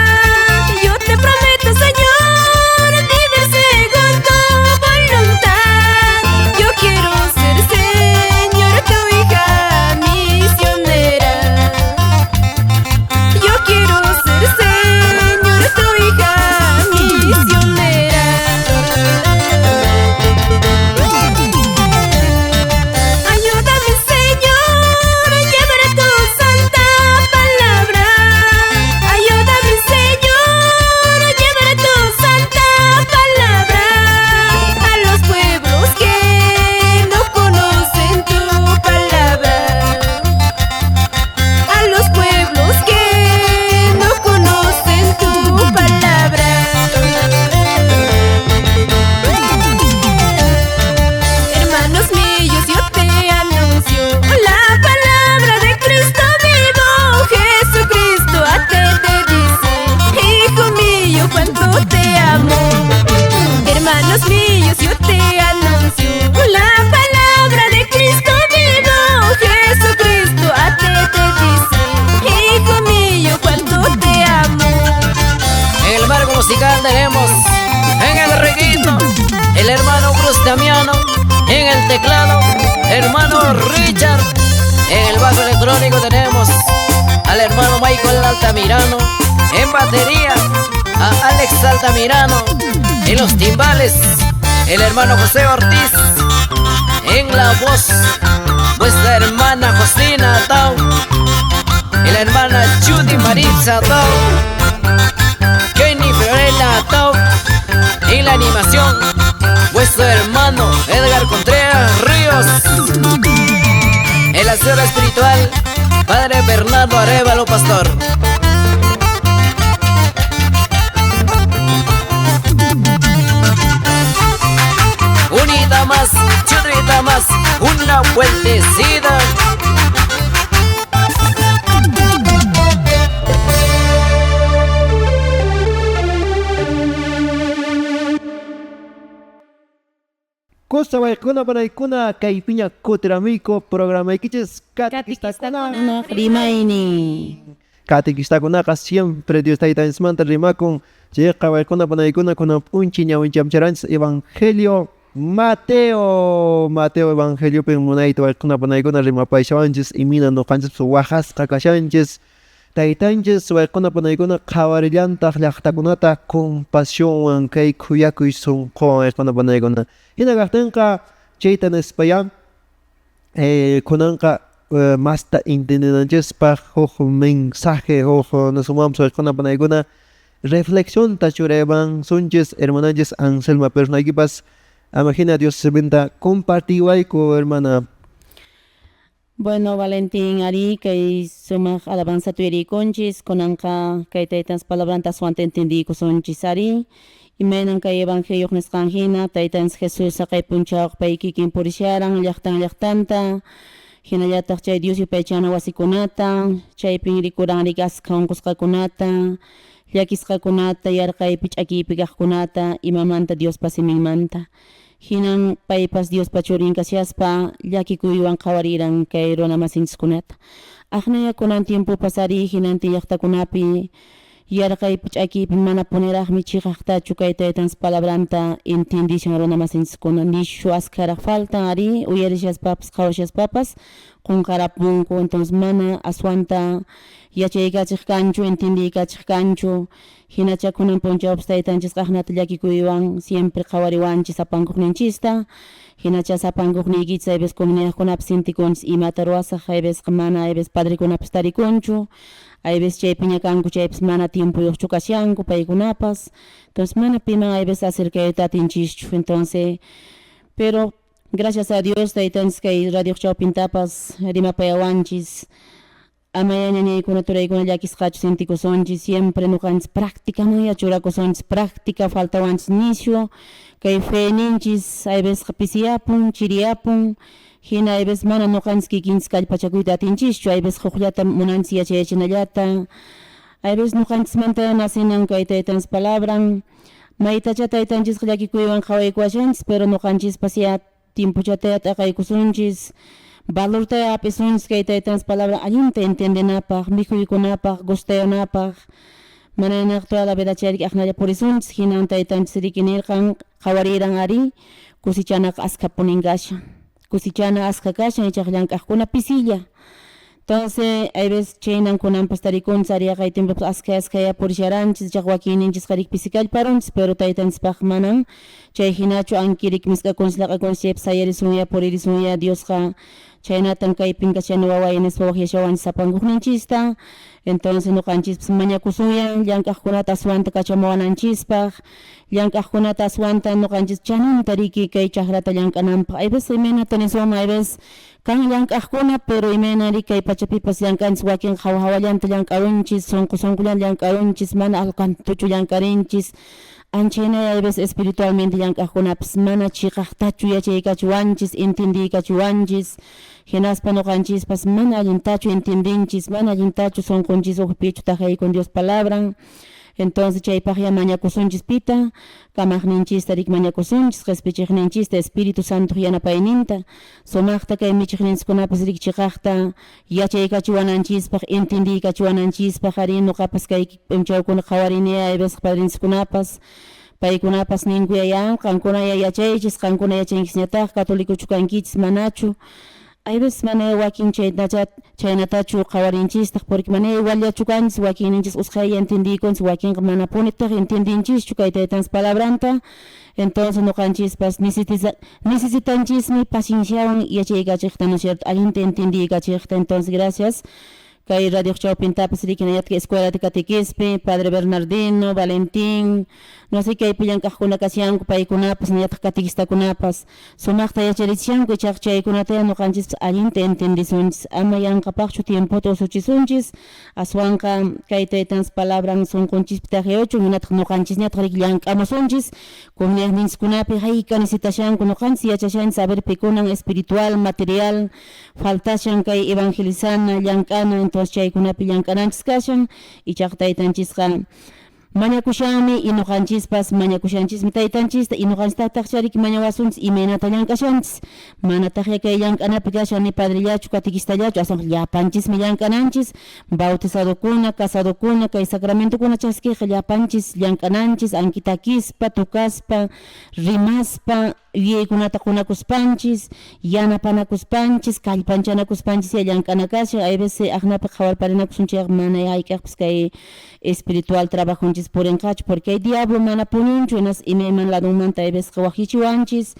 Yo te prometo, Señor, vivir según tu voluntad. Yo quiero ser, Señor, tu hija misionera. Yo quiero ser, Señor, tu hija misionera. Ayúdame, Señor, a llevar tu santa palabra. Ayúdame, Señor, a llevar tu santa palabra a los pueblos que no conocen tu palabra. A los pueblos que no conocen tu palabra. Hermanos míos, yo te anuncio la palabra de Cristo vivo. Jesucristo a ti te dice, hijo mío, cuánto te amo. Hermanos míos, yo te anuncio la palabra de Cristo vivo. Jesucristo a ti te dice, hijo mío, cuánto te amo. En el marco musical tenemos en el requinto el hermano Cruz Damiano, en el teclado hermano Richard, en el bajo electrónico tenemos al hermano Michael Altamirano, en batería a Alex Altamirano, en los timbales el hermano José Ortiz, en la voz vuestra hermana Josina Tau y la hermana Judy Maritza Tau, Kenny Fiorella Tau, en la animación vuestro hermano Edgar Contreras Ríos, el asesor espiritual Padre Bernardo Arévalo Pastor. Unita más, chudrita más, una vueltecita. Cosa waykuna panaykuna kaypiña kutiramuyku programaykichis Katikistakuna rimayni. Katikistakunaqa siempre Dios taytanchismanta rimakun. Chayqa waykuna panaykuna kunan p'unchay ñawinchamcharanchis Evangelio Mateo. Mateo Evangeliopin munayta waykuna panaykuna rimapayashawanchis imina nuqanchispas waqasqa kashanchis. Taytanchis waykuna panaykuna qhawarillantaq llaqtakunata compasionwan kay khuyakuy sunquwan waykuna panaykuna. Hina kaqtinqa chayta nispaya kunanqa masta entendinanchispaq huk mensaje huk nisumanpas waykuna panaykuna reflexionta churaymansunchis hermananchis Anselma Pernaykipas ama hina Dios siminta compartiwayku hermana. Bueno, Valentín, ari kay sumaq alabanza tuyarikunchis kunanqa kay taytanchis palabranta aswanta entendiykusunchis ari. Imaynan kay evangelio nisqan hina taytanchis Jesús saqay p'unchawqa pay kikin purisharan llaqtan llaqtanta hinallataq chay Dios yupaychana wasikunata chaypin rikuran rikasqa unqusqakunata llakisqakunata yarqaypi ch'akiypi kaqkunata imamanta Diospa siminmanta. Hinan paypas Diospa churin kashaspa llakikuywan qhawariran kay runa masinchiskunata. Aqnaya kunan tiempopas ari hinantin llaqtakunapi yarqaypi ch'akiypi mana puniraqmi chiqaqtachu kay taytanchis palabranta entendishan runa masinchiskuna nishu askharaq faltan ari uyarishaspapas qhawashaspapas qunqarapunku. Entonces mana aswanta yachaykachiq kanchu entendiykachiq kanchu hinacha kunan p'unchawpas taytanchis qaqnata llakikuywan siempre qhawariwanchis sapankuqninchista hinacha sapankuqniykichis ayveces comunidadkunapas sintikunchis imata ruwasaq ayveces mana ayveces padrekunapas tarikunchu ayveces chaypiña kanku chaypas mana tiempoyuqchu kashanku paykunapas. Entonces mana piman ayveces acercayta atinchischu. Entonces pero gracias a Dios taytanchis kay radio chawpintapas rimapayawanchis amaya ñañaykuna turaykuna llakisqachu sintikusunchis siempre nuqanchis prácticamanya churakusunchis práctica faltawanchis nishu kay feninchis ayveces pisiyapun chiriyapun Hina ayveces mana ñuqanchis kikinchis kallpachakuyta atinchischu, ayveces hukllata munanchis yachayachinallata. Ayveces ñuqanchismanta nacinan kay taytanchis palabran. Maytacha taytanchisqa llakikuywan qhawaykuwashanchis, pero ñuqanchispas ya tiempochata t'aqaykusunchis. Valorta hap'isunchis kay taytanchis palabra allinta entendenapaq, mikhuykunapaq, gustayunapaq. Mana toda la vida chayrik aqnalla purisunchis, hinan taytanchis riki nirqan qhawariran ari kusichanaqa askhapunin kashan. Kusichana askha kashan ichaqa llank'aqkuna pisilla. Entonces, hay veces chaynan kunanpas tarikunchis ari yaqay tiempopas askha askhaya purisharanchis, ichaqa wakinninchisqa riki pisi kallparunchis, pero taytanchispaq manan chay hinachu ankirik misk'akunchis laq'akunchis chaypi sayarisunya puririsunya Diosqa chaynatan kaypin kashani waway nispa waqyashawanchis sapankuqninchista. Entonces ñuqanchispas mañakusunya llank'aqkunata aswanta kachamuwananchispaq, llank'aqkunata aswanta ñuqanchis chaninta riki kay chakrata llank'ananpaq. Hay veces imaynata nisunman, hay veces kan llank'aqkuna, pero imayna riki kay pachapipas llank'anchis wakin hawa hawallanta llank'arunchis, sunqu sunqullanta llank'arunchis, mana alcantuchu llank'arinchis. Anchayna hay veces espiritualmente llank'aqkunapas mana chiqaqtachu yachaykachiwanchis, entendiykachiwanchis. Hinaspa ñuqanchispas mana allintachu entendinchis, mana allintachu sunqunchis ukhupichu tajaykun Dios palabran. Entonces chaypaq ya mañakusunchis pita, kamaqninchista riki mañakusunchis, qhispichiqninchista Espíritu Santo yanapayninta, sumaqta kay michiqninchiskunapas riki chiqaqta yachaykachiwananchispaq, entendiykachiwananchispaq, ari ñuqapas kay p'unchawkuna qhawarini hay veces padrinchiskunapas paykunapas ninku ya qankuna ya yachaychis, qankuna yachankisñataq, catolicochu kankichis manachu. Hay veces mana wakin chaynatachu qhawarinchistaq, porque mana iguallachu kanchis, wakinninchis usqhaylla entendiykunchis, wakinqa manapunitaq entendinchischu kay taytanchis palabranta. Entonces ñuqanchispas necesitanchismi pacienciawan yachaykachiqta, ¿no es cierto?, allinta entendiykachiqta. Entonces gracias kay radio chawpintapas riki nayatka escuela de catequispi, Padre Bernardino, Valentín, no sé kaypi llank'aqkuna kashanku, paykunapas nayataq catequistakunapas sumaqta yacharichishanku, ichaqa chaykunata ñuqanchispas allinta entendisunchis, ama yanqapaqchu tiempota usuchisunchis, aswanqa kay taytanchis palabran sunqunchispi taqyachun, hinataq ñuqanchisñataq riki llank'amusunchis comunidadninchiskunapi hayka necesitashanku, ñuqanchis yachashanchis a ver pikunan espiritual, material, faltashan kay evangelizana, llank'ana, entonces chaykunapi llank'ananchis kashan, ichaqa taytanchisqa mañakushanmi y ñuqanchispas mañakushanchismi taytanchista y ñuqanchistataq riki mañawasunchis imaynata llank'ashanchis, manataq kay llank'anapi kashan ni padrillachu catequistallachu, aswanqa llapanchismi llank'ananchis, bautizadokuna, casadokuna, kay sacramentokuna chaskiqa llapanchis llank'ananchis, ankitakispa, tukaspa, rimaspa, yuyaykunata qunakuspanchis, yanapanakuspanchis, kallpanchanakuspanchis ya llank'ana kashan. Hay veces aqnapi qhawarparinakusun chayqa mana hayk'aqpas kay espiritual trabajonchis purinqachu, porque hay diablo mana puñunchu, hinas imayman ladunmanta hay veces wajichiwanchis.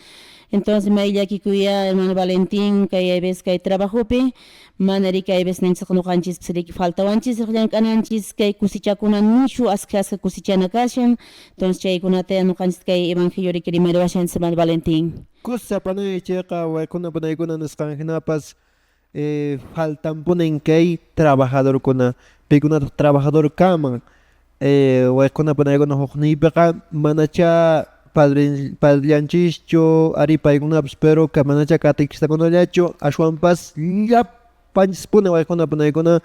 Entonces may llakikuya hermano Valentín kay hay veces kay trabajopi mana riki hay veces ninchis ñuqanchispas riki faltawanchis llank'ananchis kay kusichakuna nishu askha askha kusichana kashan. Entonces chaykunata ñuqanchis kay evangelio riki rimariwashanchis hermano Valentín. Kusa panay chayqa waykuna panaykuna nisqan hinapas faltanpunin kay trabajadorkuna, paykunataq trabajador kaman waykuna panaykuna hukniypiqa manacha padrillanchischu ari paykunapas, pero manacha catequistakunallachu, ashwanpas llapanchispuni waykuna panaykuna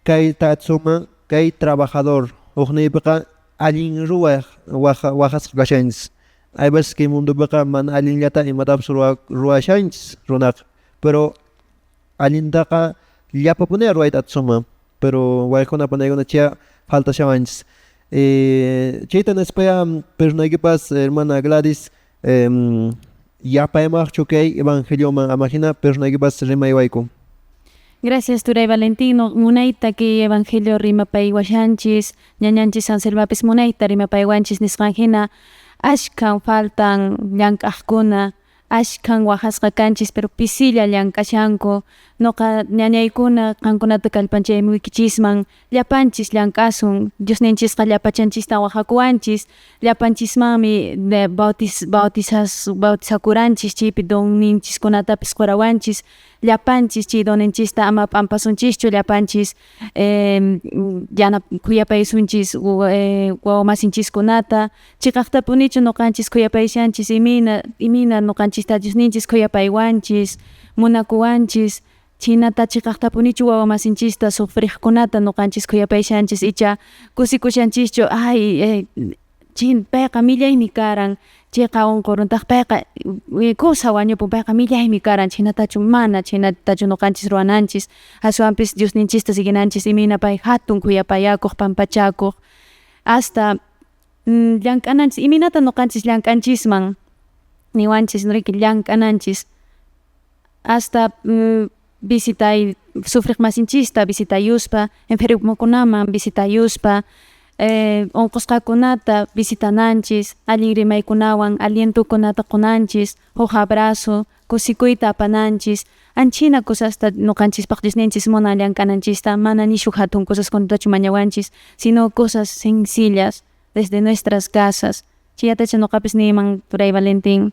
kay tatsuman kay trabajador hukniypiqa allin ruwaq waqasqa kashanchis. Hay veces kay mundopiqa mana allinllata imatapas ruwashanchis runaqa, pero allintaqa llapapuni ruwayta atisunman, pero waykuna panaykuna chay faltashawanchis. Chayta nispaya pernaykipas hermana Gladys yapaymaqchu kay evangelioman ama hina pernaykipas rimaywayku. Gracias turay Valentino, munayta kay evangelio rimapaywashanchis, ñañanchis Anselmapis munayta rimapaywanchis nisqan hina ashkan faltan llank'aqkuna, ashkan waqasqa kanchis pero pisilla llank'ashanku. Noqa ñañaykuna qankunata kallpanchaymuyykichisman llapanchis llank'asun Diosninchisqa llapachanchista wahakuwanchis llapanchismanmi bautis bautizas bautizakuranchis chaypi donninchiskunatapis qurawanchis llapanchis chay donninchista ama p'ampasunchischu llapanchis yana khuyapaysunchis wawamasinchiskunata chiqaqtapunichu nuqanchis khuyapayashanchis imayna imayna nuqanchista Diosninchis khuyapaywanchis munakuwanchis chinata chiqaqtapunichu wawamasinchista sufriqkunata nuqanchis khuyapayashanchis icha kusikushanchischu ay chin payqa millaymi karan chayqa unquruntaq payqa kusa wañupun payqa millaymi karan chhaynatachu mana chhaynatachu nuqanchis ruwananchis aswanpis Diosninchista siguinanchis imayna pay hatun khuyapayakuq pampachakuq hasta llank'ananchis imaynata nuqanchis llank'anchisman niwanchis riki llank'ananchis hasta visitay sufriq masinchista visitayuspa enfermokunaman visitayuspa unqusqakunata visitananchis allin rimaykunawan alientokunata qunanchis huk abrazo kusikuyta apananchis anchina cosasta nuqanchispaq Diosninchis munan llank'ananchista mana nishu hatun cosaskunatachu mañawanchis sino cosas sencillas desde nuestras casas. Chayatacha nuqapis niyman turay Valentín.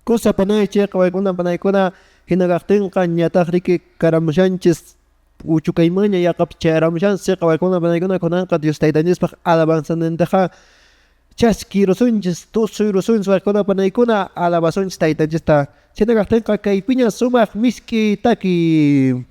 Kusa panay chayqa waykuna panaykuna hina kaqtinqa ñataq riki karamushanchis uchukaymanña yaqapis chayaramushanchis chayqa waykuna panaykuna kunanqa Dios taytanchispaq alabanzannintaqa chaskirusunchis tusuyrusunchis waykuna panaykuna alabasunchis taytanchista chayna kaqtinqa kaypiña sumaq misk'i taki.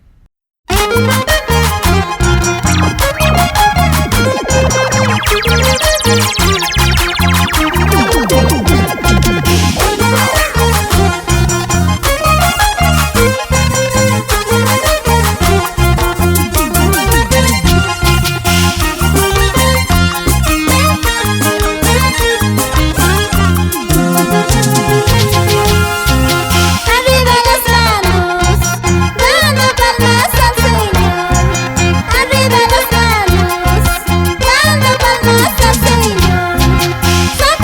Arriba las manos, dando palmas al Señor. Arriba las manos, dando palmas al Señor.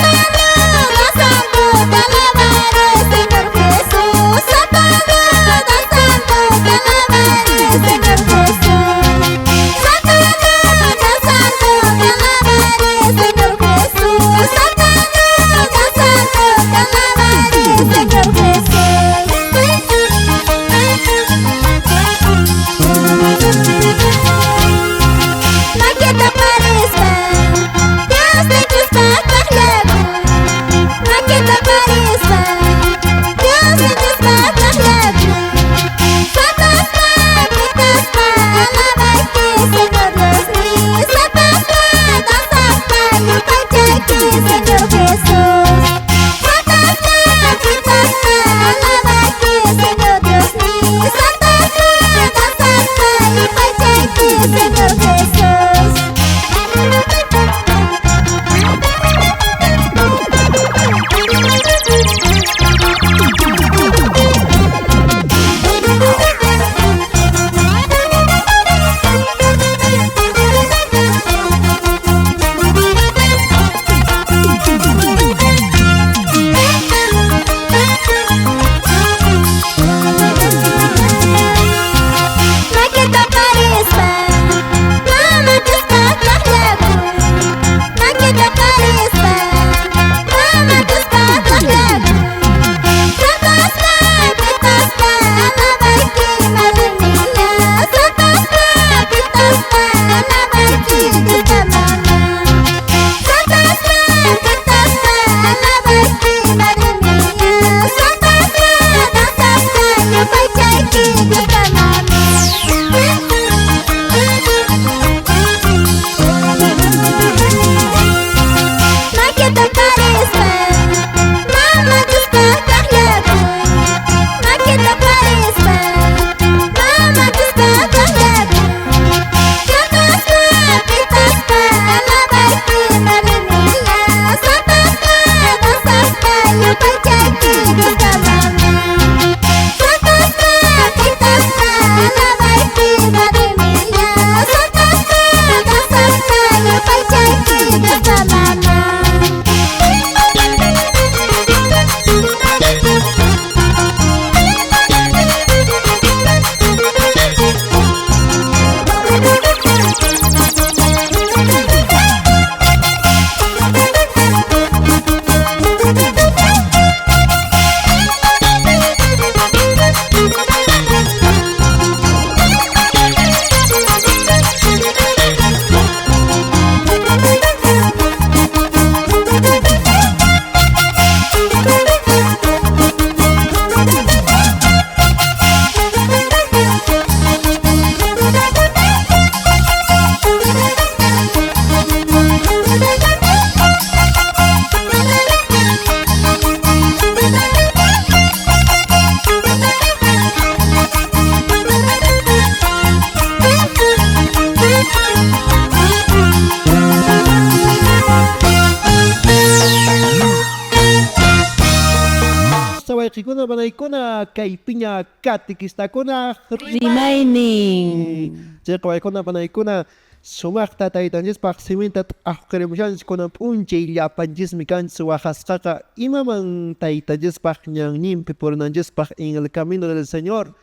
Wayqikuna panaykuna kaypiña katikistakuna Rimaynin. Chayqa waykuna panaykuna sumaqta taytanchispaq siminta t'aqwirimushanchis kunan p'unchay llapanchismi kanchis waqasqaqa imaman taytanchispaq ñanninpi purinanchispaq en el camino del Señor.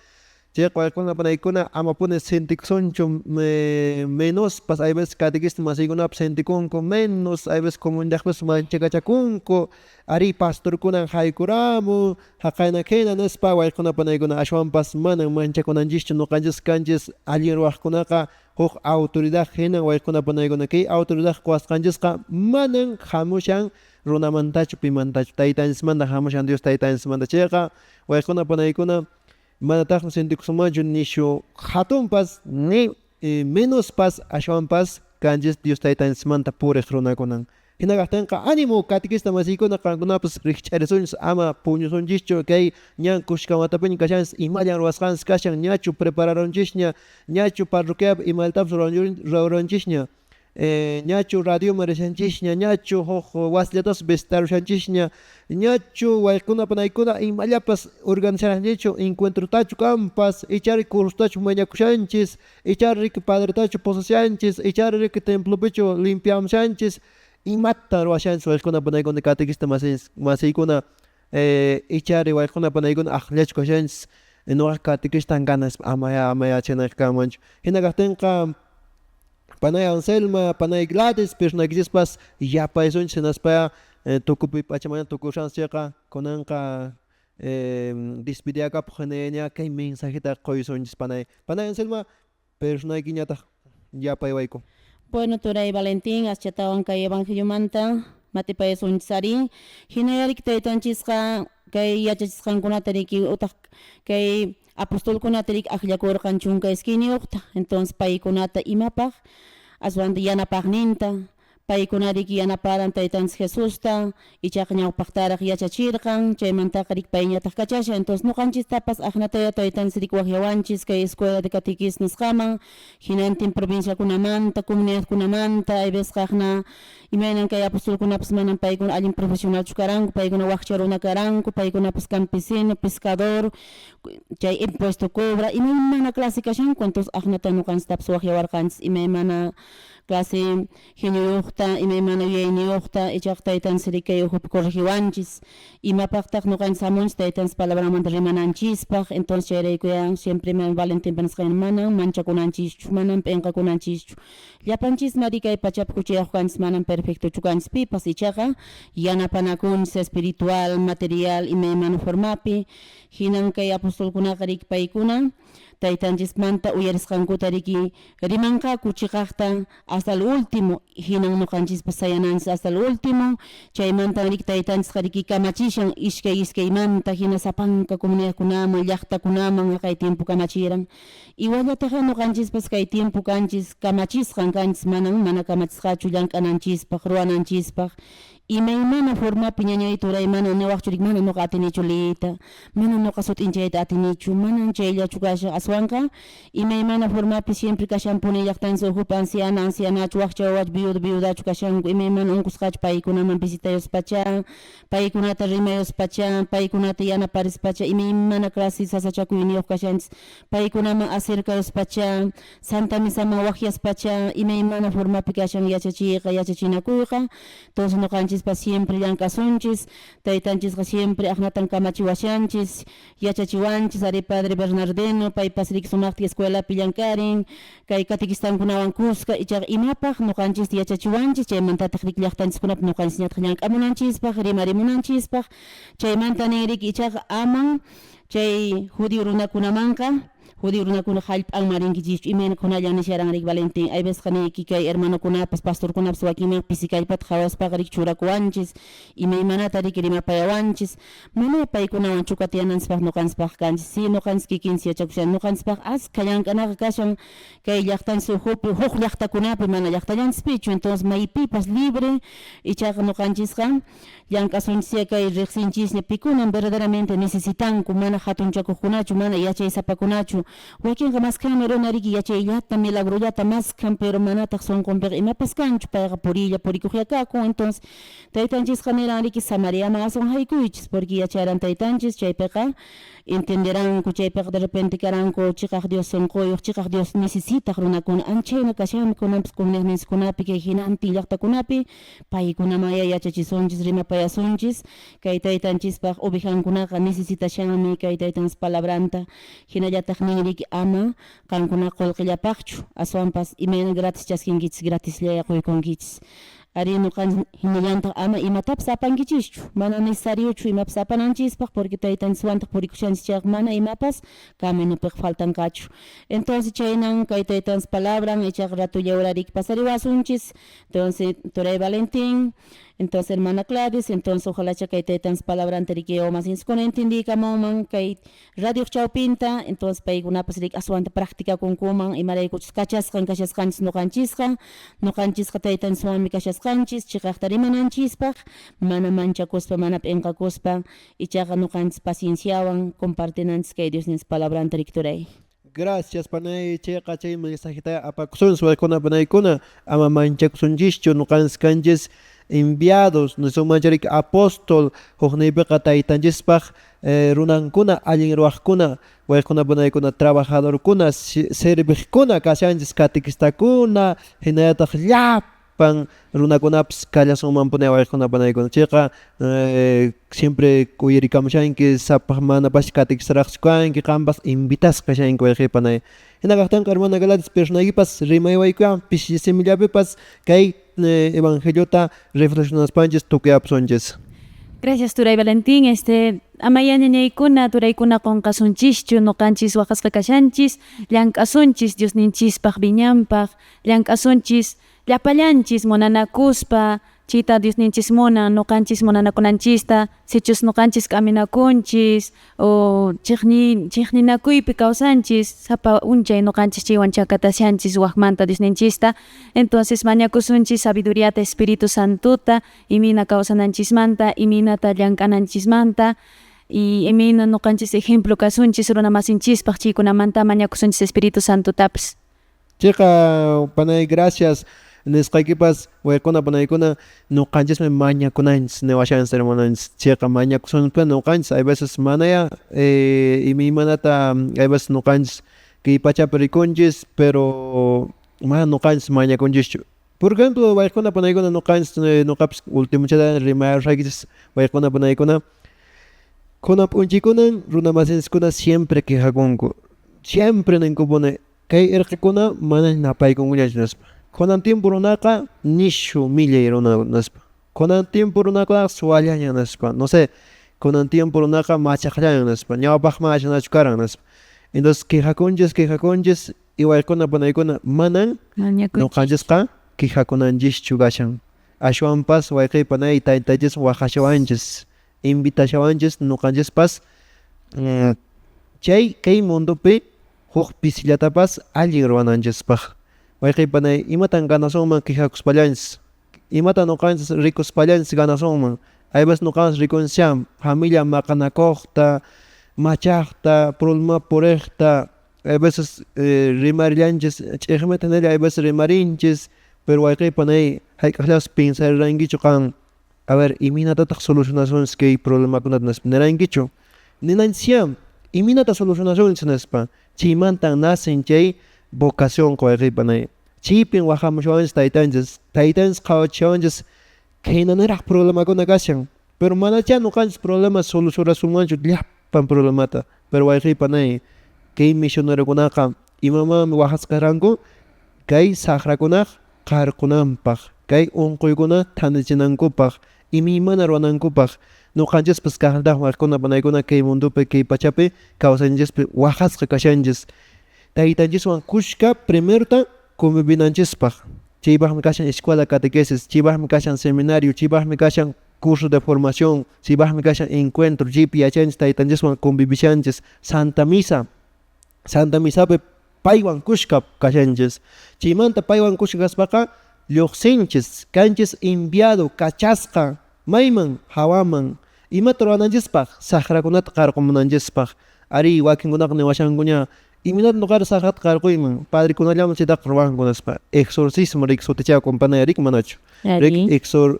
Chayqa waykuna panaykuna amapuni sentikusunchu menospas hay veces catequista masiykunapas sentikunku menos hay veces comunidadpas manchakachakunku ari pastorkunan haykuramun haqayna khina nispa waykuna panaykuna ashwanpas manan manchakunanchischu ñuqanchis kanchis allin ruwaqkunaqa huk autoridad hinan waykuna panaykuna kay autoridad quwasqanchisqa manan hamushan runamantachu pimantachu taytanchismanta hamushan Dios taytanchismanta chayqa waykuna panaykuna manataqmi sentikusunmanchu nishu hatunpas ni menospas ashwanpas kanchis Dios taytanchismanta puriq runakunan. Hina kaqtinqa ánimo catequista masiykuna qankunapas rikch'arisunchis ama puñusunchischu kay ñan kushkamatapiña kashanchis imallan ruwasqanchis kashan ñachu prepararunchisña ñachu parroquiapi imaltapas ruwarunchisña ñachu radioman rishanchisña ñachu huk wasillatas visitarushanchisña ñachu waykuna panaykuna imallapas organizashanchichu encuentrotachu kanpas ichari cursotachu mañakushanchis ichari riki padretachu pusashanchis ichari riki templopichu limpiamushanchis imata ruwashanchis waykuna panaykuna catequista masiykuna ichari waykuna panaykuna aqllachu kashanchis ñuqa catequistan kana nispa amaya amaya chhaynaqa kanmanchu hina kaqtinqa panay Anselma, panay Gladys personaykichispas yapaysunchis hinaspa tukupi p'achamana tukushanchis chayqa kunanqa despediakapuq hinaña kay mensajeta quysunchis panay. Panay Anselma personaykiñataq yapaywayku. Bueno, turay Valentín, aschatawan kay evangeliomanta matipayasunchis ari. Hinayarik taytanchisqa kay yachachisqankunata riki utaq kay apostolkunata riki akllakurqan chunka iskayniyuqta. Entonces paykunata imapaq aswanta yanapaqninta paykuna riki yanaparan taytanchis Jesusta ichaqa ñawpaqtaraq yachachirqan chaymantaqa riki payñataq kachashan. Entonces ñuqanchistapas aqnataya taytanchis riki waqyawanchis kay escuela de catequesis nisqaman hinantin provinciakunamanta comunidadkunamanta hay veces aqna imaynan kay apostolkunapas manan paykuna allin profesionalchu karanku paykuna wakcha runa karanku paykunapas campesino pescador chay impuesto cobra imaymana clase kashanku. Entonces aqnata ñuqanchistapas waqyawarqanchis imaymana clase genioyuqta imaymana yuyayniyuqta ichaqa taytanchis riki kay ukhupi corregiwanchis imapaqtaq ñuqanchis hamunchis taytanchis palabranmanta rimananchispaq. Entonces chayraykuya siempre Valentinpa nisqan manan manchakunanchischu manan p'inqakunanchischu llapanchismi ari kay pachapi huchayuq kanchis manan perfectochu kanchis pipas ichaqa yanapanakunchis espiritual material imaymana formapi hinan kay apostolkunaqa riki paykuna taytanchismanta uyarisqankuta riki rimanqaku chiqaqta hasta el último hinan ñuqanchispas sayananchis hasta el último chaymantan riki taytanchisqa riki kamachishan iskay iskaymanta hina sapanka comunidadkunaman llaqtakunaman kay tiempo kamachiran igualataqa ñuqanchispas kay tiempo kanchis kamachisqan kanchis manan mana kamachisqachu llank'ananchispaq ruwananchispaq imaymana formapi ñañay turay mana niwaqchu riki mana ñuqa atinichu liyta mana ñuqa sut'inchayta atinichu manan chayllachu kashan aswanqa imaymana formapi siempre kashanpuni llaqtanchis ukhupi anciana ancianachu wakcha wawachu viuda viudachu kashanku imaymana unqusqachu paykunaman visitayuspacha paykunata rimayuspacha paykunata yanaparispacha imaymana clase sasachakuyniyuq kashanchis paykunaman acercayuspacha santa misaman waqyaspacha imaymana formapi kashan yachachiyqa yachachinakuyqa. Entonces ñuqanchispas siempre llank'asunchis taytanchisqa siempre aqnatan kamachiwashanchis yachachiwanchis ari padre Bernardino paypas riki sumaqta escuelapi llank'arin kay catequistankunawan kuska ichaqa imapaq ñuqanchista yachachiwanchis chaymantataq riki llaqtanchiskunapi ñuqanchisñataq llank'amunanchispaq rimarimunanchispaq chaymanta nin riki ichaqa aman chay judío runakunamanqa judío runakuna hallp'anman rinkichischu imayna kunallan nisharan riki Valentín hay veces niyki kay hermanokunapas pastorkunapas wakinman pisi kallpata qhawaspaqa riki churakuwanchis imaymanata riki rimapayawanchis mana paykunawan chukatiyananchispaq ñuqanchispaq kanchis si ñuqanchis kikinchis yachakushan ñuqanchispaq askha llank'anaqa kashan kay llaqtanchis ukhupi huk llaqtakunapi mana llaqtallanchispichu. Entonces maypipas libre ichaqa ñuqanchisqa llank'asunchis kay riqsinchisña pikunan verdaderamente necesitanku mana hatunchakuqkunachu mana yachaysapakunachu. Wakinqa maskhanmi runa riki yachayllata, milagrollata maskhan, pero manataq sunqunpiqa imapas kanchu, payqa puriylla purikuqlla kakun. Entonces taytanchisqa niran riki Samariaman aswan haykuychis, porque yacharan taytanchis chaypiqa entenderanku, chaypiqa de repente karanku chiqaq Dios sunquyuq, chiqaq Dios necesitaq runakuna. Anchayna kashanmi kunanpas comunidadninchikkunapi kay hinantin llaqtakunapi, paykunamanya yachachisunchis, rimapayasunchis, kay taytanchispaq ovejankunaqa necesitashanmi kay taytanchis palabranta. Hinallataq nin riki ama qankunaqa qullqillapaqchu, aswanpas imayna gratis chaskinkichis, gratisllaya quykunkichis. Ari nuqanchis hinallantaq ama imatapas apankichischu, mana necesariochu imapas apananchispaq, porque taytanchiswantaq purikushanchis chayqa mana imapas caminopiqa faltanqachu. Entonces chaynan kay taytanchis palabran, ichaqa ratulla urariki pasariwasunchis. Entonces turay Valentín, entonces hermana Gladys, entonces ojalá kay taytanchis palabranta riki wawamasinchiskuna entendiykamunman kay radio chawpinta, entonces paykunapas riki aswanta practicakunkuman imaraykuchus kachasqan kashasqanchis nuqanchisqa, nuqanchisqa taytanchiswanmi kashasqanchis chiqaqta rimananchispaq, mana manchakuspa, mana p'inqakuspa, ichaqa nuqanchis pacienciawan compartinanchis kay Diosninchis palabranta riki turay. Gracias panay, chayqa chay mensajeta apakusunchis waykuna panaykuna, ama manchakusunchischu, nuqanchis kanchis enviados, nisunmancharik apóstol, hukniypiqa taytanchispaq runankuna, allin ruwaqkuna, waykuna panaykuna, trabajadorkuna, serviqkuna kashanchis, catequistakuna, hinallataq llapan runakunapas kallasunmanpuni waykuna panaykuna. Chayqa siempre uyarikamushanki, sapaq manapas catequistaraqchu kanki, qampas invitasqa kashanki wayqi panay. Hina kaqtinqa hermana Gladys personaykipas rimaywaykuyan pishi simillapipas kay evangeliota reflexionaspanchis tukuyapusunchis. Gracias turay Valentín, amaya ñañaykuna turaykuna qunqasunchischu, nuqanchis waqasqa kashanchis, llank'asunchis Diosninchispaq viñanpaq, llank'asunchis llapallanchis munanakuspa, chayta Diosninchis munan nuqanchis munanakunanchista, sichus nuqanchis k'aminakunchis o chiqninakuypi kawsanchis, sapa unchay nuqanchis chaywan chakatashanchis waqmanta Diosninchista. Entonces mañakusunchis sabiduriata Espíritu Santota, imayna kawsananchismanta, imaynata llank'ananchismanta, y imayna nuqanchis ejemplo kasunchis runa masinchispaq, chaykunamanta mañakusunchis Espíritu Santotapis. Chayqa panay, gracias nisqaykipas waykuna panaykuna, nuqanchismi mañakunanchis niwashanchis hermananchis. Chayqa mañakusunchis nuqanchis, hay veces manaya imaymanata, hay veces nuqanchis kay pachapi rikunchis, pero mana nuqanchis mañakunchischu. Por ejemplo, waykuna panaykuna nuqanchis, nuqapas último chata rimayarqaykichis waykuna panaykuna, kunan p'unchaykunan runa masinchiskuna siempre quejakunku, siempre ninkupuni kay irqikuna mana napaykunkuñachu nispa. Kunan tiempo runaqa nishu millay runa nispa. Kunan tiempo runakunaqa suwallaña nispa. No sé, kunan tiempo runaqa machaqllaña nispa. Ñawpaqman ashanachu karan nispa. Entonces quejakunchis, quejakunchis y waykuna panaykuna manan nuqanchisqa quejakunanchischu kashan. Ashwanpas wayqi panay taytanchis waqashawanchis, invitashawanchis nuqanchispas chay kay mundopi huk pisillatapas allin ruwananchispaq. Wayqi panay, imatan ganasunman quejakuspallanchis? Imatan nuqanchis rikuspallanchis ganasunman? Hay veces nuqanchis rikunchis familia maqanakuqta, machaqta, problema puriqta, hay veces rimarillanchis ch'iqmita hinalla hay veces rimarinchis, pero wayqi panay hayk'aqllapas pensarirankichu qan, a ver, imaynatataq solucionasunchis kay problemakunata nispa nirankichu? Ninanchisyá, imaynata solucionasunchis nispa. Chaymantan nacen chay vocación wayqi panay. Chaypin waqamushawanchis taytanchis, taytanchis qhawachishawanchis khaynaniraq problemakuna kashan, pero manachá nuqanchis problema solucionasunmanchu llapan problemata. Pero wayqi panay, kay misionerokunaqa imamanmi waqasqa karanku? Kay saqrakunaq qarqunanpaq, kay unquykuna thanachinankupaq, imaymana ruwanankupaq. Nuqanchispas kaqllataq waqkuna panaykuna kay mundopi, kay pachapi kawsanchispi waqasqa kashanchis. Taytanchiswan kushka primerta convivinanchispaq. Chaypaqmi kashan escuela catequesis, chaypaqmi kashan seminario, chaypaqmi kashan curso de formación, chaypaqmi kashan encuentro, chaypi yachanchis taytanchiswan convivishanchis, Santa Misa, Santa Misapi paywan kushka kashanchis. Chaymanta paywan kushka kaspaqa lluqsinchis, kanchis enviado, kachasqa, mayman, hawaman, imata ruwananchispaq, saqrakunata qarqumunanchispaq. Ari wakinkunaqa niwashankuña Imaynata ñuqari saqrata qarquyman padrekunallaman chaytaqa ruwanku nispa. Exorcismo riki sutichakun panay riki manachu. Riki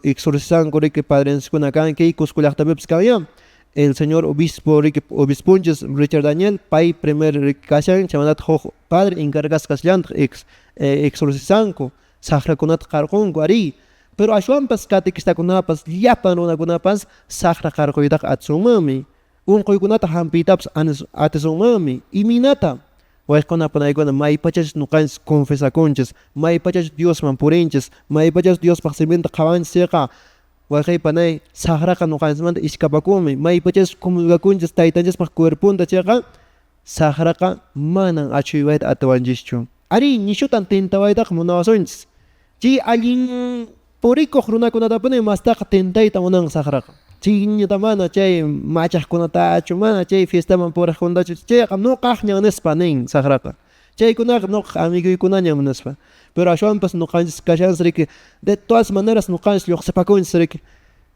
exorcizanku riki padrenchiskuna kan kay Cusco llaqtapipas kanya. El señor obispo riki obisponchis Richard Daniel pay primer riki kashan chaymantataq huk padre encargasqa kashallantaq ex exorcizanku saqrakunata qarqunku arí. Pero ashwanpas catequistakunapas llapan runakunapas saqra qarquytaqa atisunmanmi. Unquykunata hampiytapas atisunmanmi. Imaynata? Wayqikuna panaykuna maypachachus ñuqanchis confesakunchis, maypachachus Diosman purinchis, maypachachus Diospaq siminta qhawanchis chayqa wayqiy panay saqraqa ñuqanchismanta iskapakunmi. Maypachachus comulgakunchis taytanchispaq cuerponta chayqa saqraqa manan achhuywayta atiwanchischu. Arí, nishutan tentawaytaqa munawasunchis. Chay allin purikuq runakunatapuni mastaqa tentayta munan saqraqa. Chayñata mana chay machaqkunatachu, mana chay fiestaman puriqkunatachu, chayqa ñuqaqñan nispa nin saqraqa. Chaykunaqa ñuqaq amiguykunañam nispa. Pero ashwanpas ñuqanchis kashanchis riki de todas maneras ñuqanchis lluqsipakunchis riki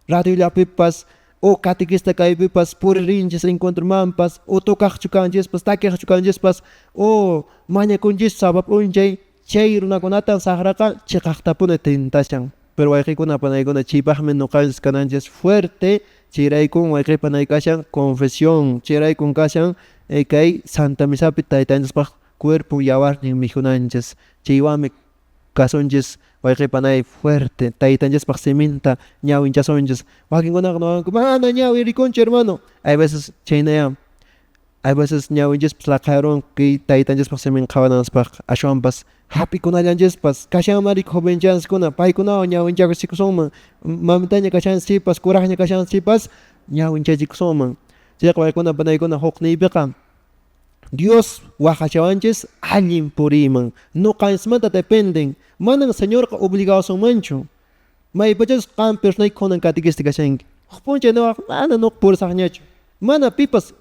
radiollapipas o catequista kaypipas puririnchis encuentromanpas o tocaqchu kanchispas takiqchu kanchispas o mañakunchis sapa p'unchay chay runakunatan saqraqa chiqaqtapuni tentashan. Pero wayqikuna panaykuna chaypaqmi ñuqanchis kananchis fuerte chayraykun wayqi panay kashan confesión chayraykun kashan kay Santa Misapi taytanchispaq cuerpo yawarnin mikhunanchis chaywanmi kasunchis wayqi panay fuerte taytanchispaq siminta ñawinchasunchis wakinkunaqa niwanku mana ñawi rikunchu hermano hay veces chaynaya hay veces ñawinchispas laqhayaruwan kay taytanchispaq simin qhawananchispaqqa ashwanpas hap'ikunallanchispas kashanman riki jovenchaskuna paykunawan ñawinchachikusunman mamitaña kashanchis chaypas kuraqña kashanchis chaypas ñawinchachikusunman chayqa waykuna panaykuna hukniypiqa Dios waqachawanchis allin puriyman ñuqanchismanta dependen manan Señorqa obligawasunmanchu maypachachus qan personayki kunan catequista kashanki huk p'unchay niwaq mana ñuqa purisaqñachu mana pipas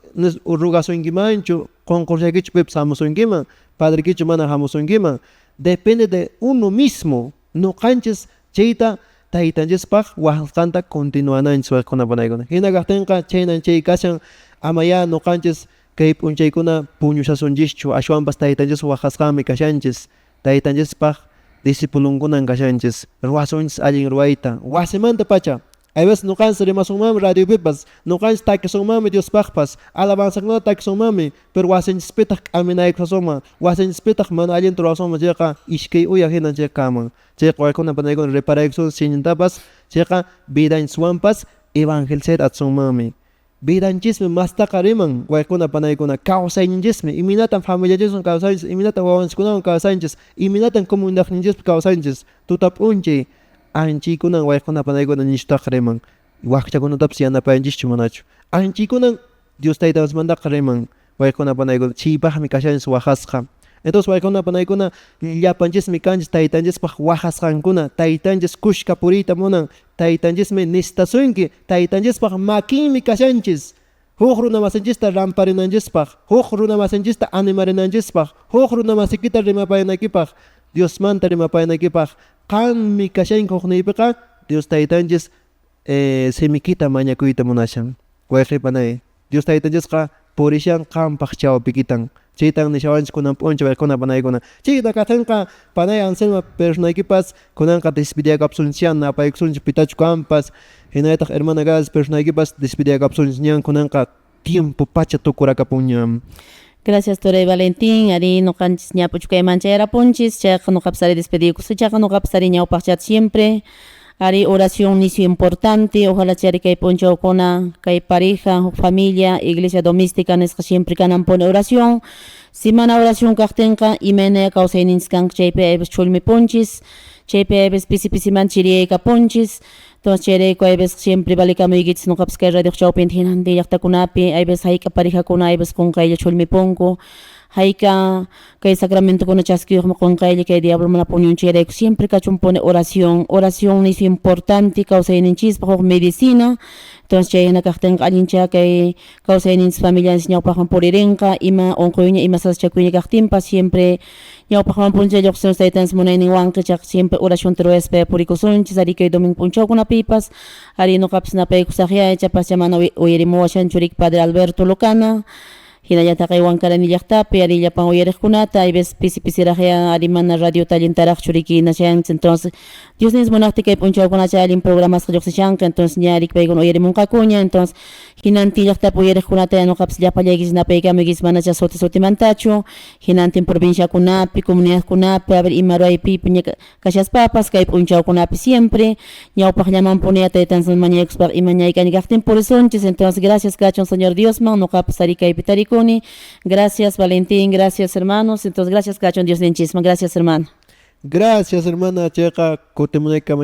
rugasunkimanchu qunqurchaykichu pipas hamusunkiman padreykichu mana hamusunkiman depende de uno mismo ñuqanchis chayta taytanchispaq waqasqanta continuananchis wayqikuna panaykuna hina kaqtinqa chhaynan chay kashan amayá ñuqanchis kay p'unchaykuna puñushasunchishchu ashwanpas taytanchis waqasqanmi kashanchis taytanchispaq discipulonkunan kashanchis ruwasunchis allin ruwayta wasimanta pacha hay veces ñuqanchis rimasunmanmi radiopipas ñuqanchis takisunmanmi Diospaqpas alabanzakunata takisunmanmi pero wasinchispitaq k'aminaykusasunman wasinchispitaq mana allinta ruwasunman chayqa iskay uya hinan chayqa kanman chayqa waykuna panaykuna reparaykusun siñintapas chayqa vidanchiswanpas evangelizayta atisunmanmi vidanchismi mastaqa riman waykuna panaykuna kawsayninchismi imaynatan familianchiswan kawsanchis imaynatan wawanchiskunawan kawsanchis imaynatan comunidadninchispi kawsanchis tuta p'unchay anchaykunan waykuna panaykuna nishutaqa riman wakchakunatapas yanapayanchischu manachu anchaykunan Dios taytanchismantaqa riman waykuna panaykuna chaypaqmi kashanchis waqasqa entonces waykuna panaykuna llapanchismi kanchis taytanchispaq waqasqankuna taytanchis kushka puriyta munan taytanchismi necesitasunki taytanchispaq makinmi kashanchis huk runa masinchista ramparinanchispaq huk runa masinchista animarinanchispaq huk runa masikita rimapayanaykipaq Diosmanta rimapayanaykipaq qanmi kashanki hukniypiqa Dios taytanchis simikita mañakuyta munashan wayqi panay Dios taytanchisqa purishan qampaq chawpikitan chaytan nishawanchis kunan p'unchay waykuna panaykuna chayta kaqtinqa panay Anselma personaykipas kunanqa despediakapsunchis napaykusunchis pitachu kanpas hinallataq hermana Gladys personaykipas despediakapsunchis ñan kunanqa tiempo pacha tukurakapunña. Gracias turay Valentín, ari ñuqanchis ña p'uchukayman chayarapunchis, chayqa ñuqapas ari despedikusaq, chayqa ñuqapas ari ñawpaqchata siempre ari oración nisyu importante, ojalá chay ari kay p'unchawkuna kay pareja, huk familia, iglesia doméstica nisqa siempre kananpuni oración, si mana oración kaqtinqa imayna kawsayninchis kanqa chaypi ayveces chhullmipunchis, chaypi ayveces pisi pisimanta chiriyaykapunchis, entonces chayrayku ayveces siempre valikamuykichis ñuqapas kay radio chawpinta hinantin llaqtakunapi ayveces hayk'a parejakuna ayveces qunqaylla chhullmipunku, hayk'a kay sacramentokuna chaskiyuqmi qunqaylla kay diablo mana puñun chayrayku siempre kachunpuni oración, oración nisyu importante kawsayninchispaq huk medicina, entonces chayhina kaqtinqa allincha kay kawsayninchis familianchis ñawpaqman puririnqa ima unquyña ima sasachakuyña kaqtinpas siempre ñawpaqman p'unchay lluqsisun taytanchis munayninwanqa chayqa siempre oracionta ruwaspa purikusunchis ari kay domingo p'unchawkunapipas ari ñuqapas napaykusaqya ichapas mana uyarimuwashanchu riki padre Alberto Lucana. Hinallataq kay Wankarani llaqtapi ari llapan uyariqkunata hay veces pisi pisiraq ya ari mana radio tallintaraqchu riki nashanchis. Entonces Dios nis munaqti kay p'unchawkunacha allin programasqa lluqsishanqa, entonces ña riki paykuna uyarimunqakuña. Entonces hinantin llaqtapi uyariqkunata ñuqapas llapallaykichis napaykamuykichis manacha suti sutimantachu, hinantin provinciakunapi, comunidadkunapi, a ver ima ruwaypipi ña kashaspapas kay p'unchawkunapi siempre ñawpaqllamanpuni taytanchis mañaykuspaqa ima ñaykani kaqtin purisunchis. Entonces gracias kachun Señor Diosman, ñuqapas ari kaypi tarikuni. Gracias Valentín, gracias hermanos. Entonces gracias kachun Diosninchisman, gracias hermano. Gracias hermana, chayqa kutimunayka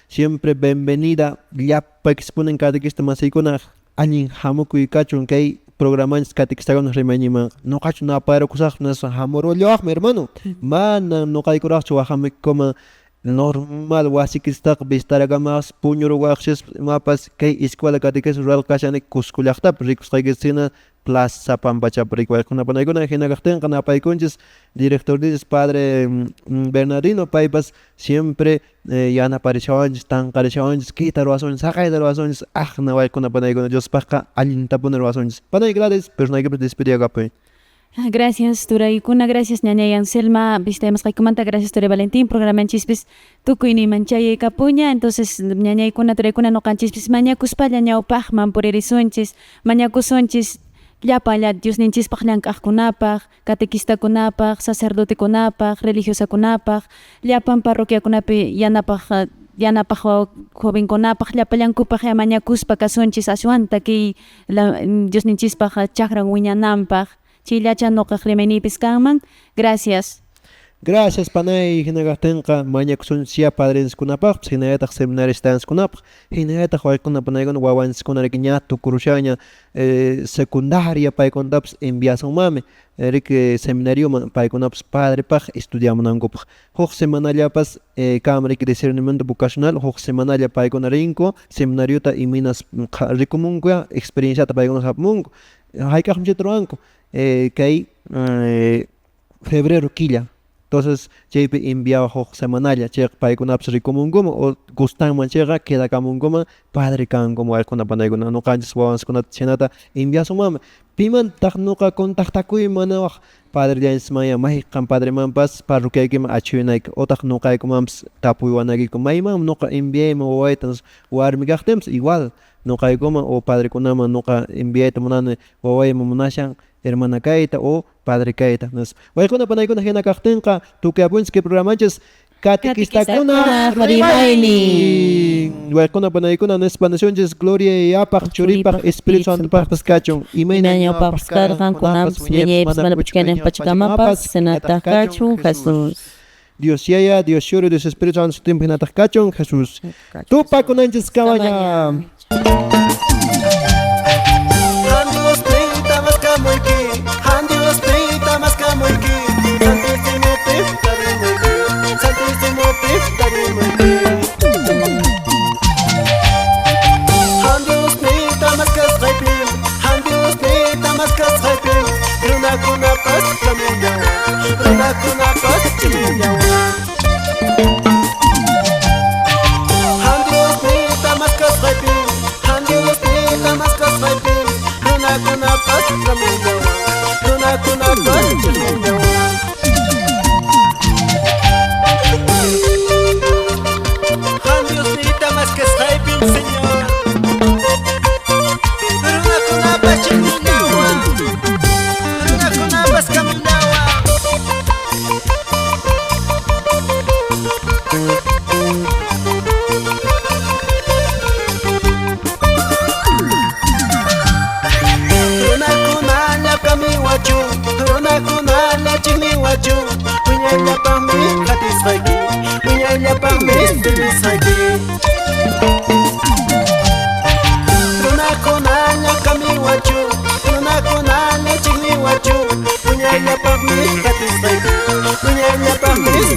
siempre bienvenida llapaykispunin catequista masiykuna allin hamukuy kachun kay programanchis catequistakuna rimayninman ñuqachu napayrukusaqmi nispa hamurullawaqmi hermano, mana ñuqaykuraqchu waqamuykuman normal wasikistaqa vistarakamas puñuruwaqchis imapas kay escuela catequesis rural kashani Cusco llaqtapi rikusqaykichis hina Plaza Pampachapi rikuwaykuna panaykuna hina kaqtinqa napaykunchis directorninchis padre Bernardino paypas siempre yanaparishawanchis tanqarishawanchis kayta ruwasunchis haqayta ruwasunchis aqna waykuna panaykuna Diospaqqa allintapuni ruwasunchis. Panay Gladys, personaykipas despediyakapuy. Gracias turaykuna, gracias ñañay Anselma visitayamasqaykumanta, gracias turay Valentín, programanchispis tukuyniyman chayaykapuña. Entonces ñañaykuna turaykuna ñuqanchispis mañakuspalla ñawpaqman puririsunchis, mañakusunchis llapalla Diosninchispaq llank'aqkunapaq, catequistakunapaq, sacerdotekunapaq, religiosakunapaq, llapan parroquiakunapi yanapaq yanapaq jovenkunapaq, llapallankupaq mañakuspa kasunchis ashwanta kay Diosninchispaq chakran wiñananpaq. Chayllacha ñuqaq rimayniypis kanman. Gracias. Gracias panay, hina kaqtinqa mañakusunchis padrinskunapaqpas hinallataq seminaristanskunapaq hinallataq waykuna panaykuna wawanchiskuna riki ña tukurushanña secundaria paykunatapas enviasunmanmi riki seminarioman paykunapas padrepaq estudiamunankupaq huk semanallapas kanman riki discernimiento vocacional huk semanalla paykuna rinku seminariota imaynas rikumunku experienciata paykuna hapimunku hayk'aqmi chayta ruwanku kay febrero killa. Entonces chaypi enviaba huk semanalla chayqa paykunapas rikumunkuman o gustanman chayqa quedakamunkuman padre kankuman waykuna panaykuna ñuqanchis wawanchiskunata chhaynata enviasunmanmi pimantaq ñuqa contactakuyman manawaq padrellanchismanya mayqan padremanpas parroquiaykiman achhuyunayki otaq ñuqaykumanpas tapuywanaykiku maymanmi ñuqa enviayman wawayta warmi kaqtinpas igual ñuqaykuman o padrekunaman ñuqa enviayta munani wawayman munashan hermana kayta o padre kayta nispa. Waykuna panaykuna hina kaqtinqa tukuyapunchis kay programanchis catequistakuna rimaynin. Waykuna panaykuna nispa nisunchis gloria Yayapaq Churipaq Espíritu Santopaqpas kachun imayna ñawpaqpas karqan kunanpas wiñaypas mana puchukaynin pachakamapas hinataq kachun Jesús. Dios Yaya, Dios Churi, Dios Espíritu Santo sutinpi hinataq kachun Jesús. Tupakunanchis kamaña. Muñeña pa' mis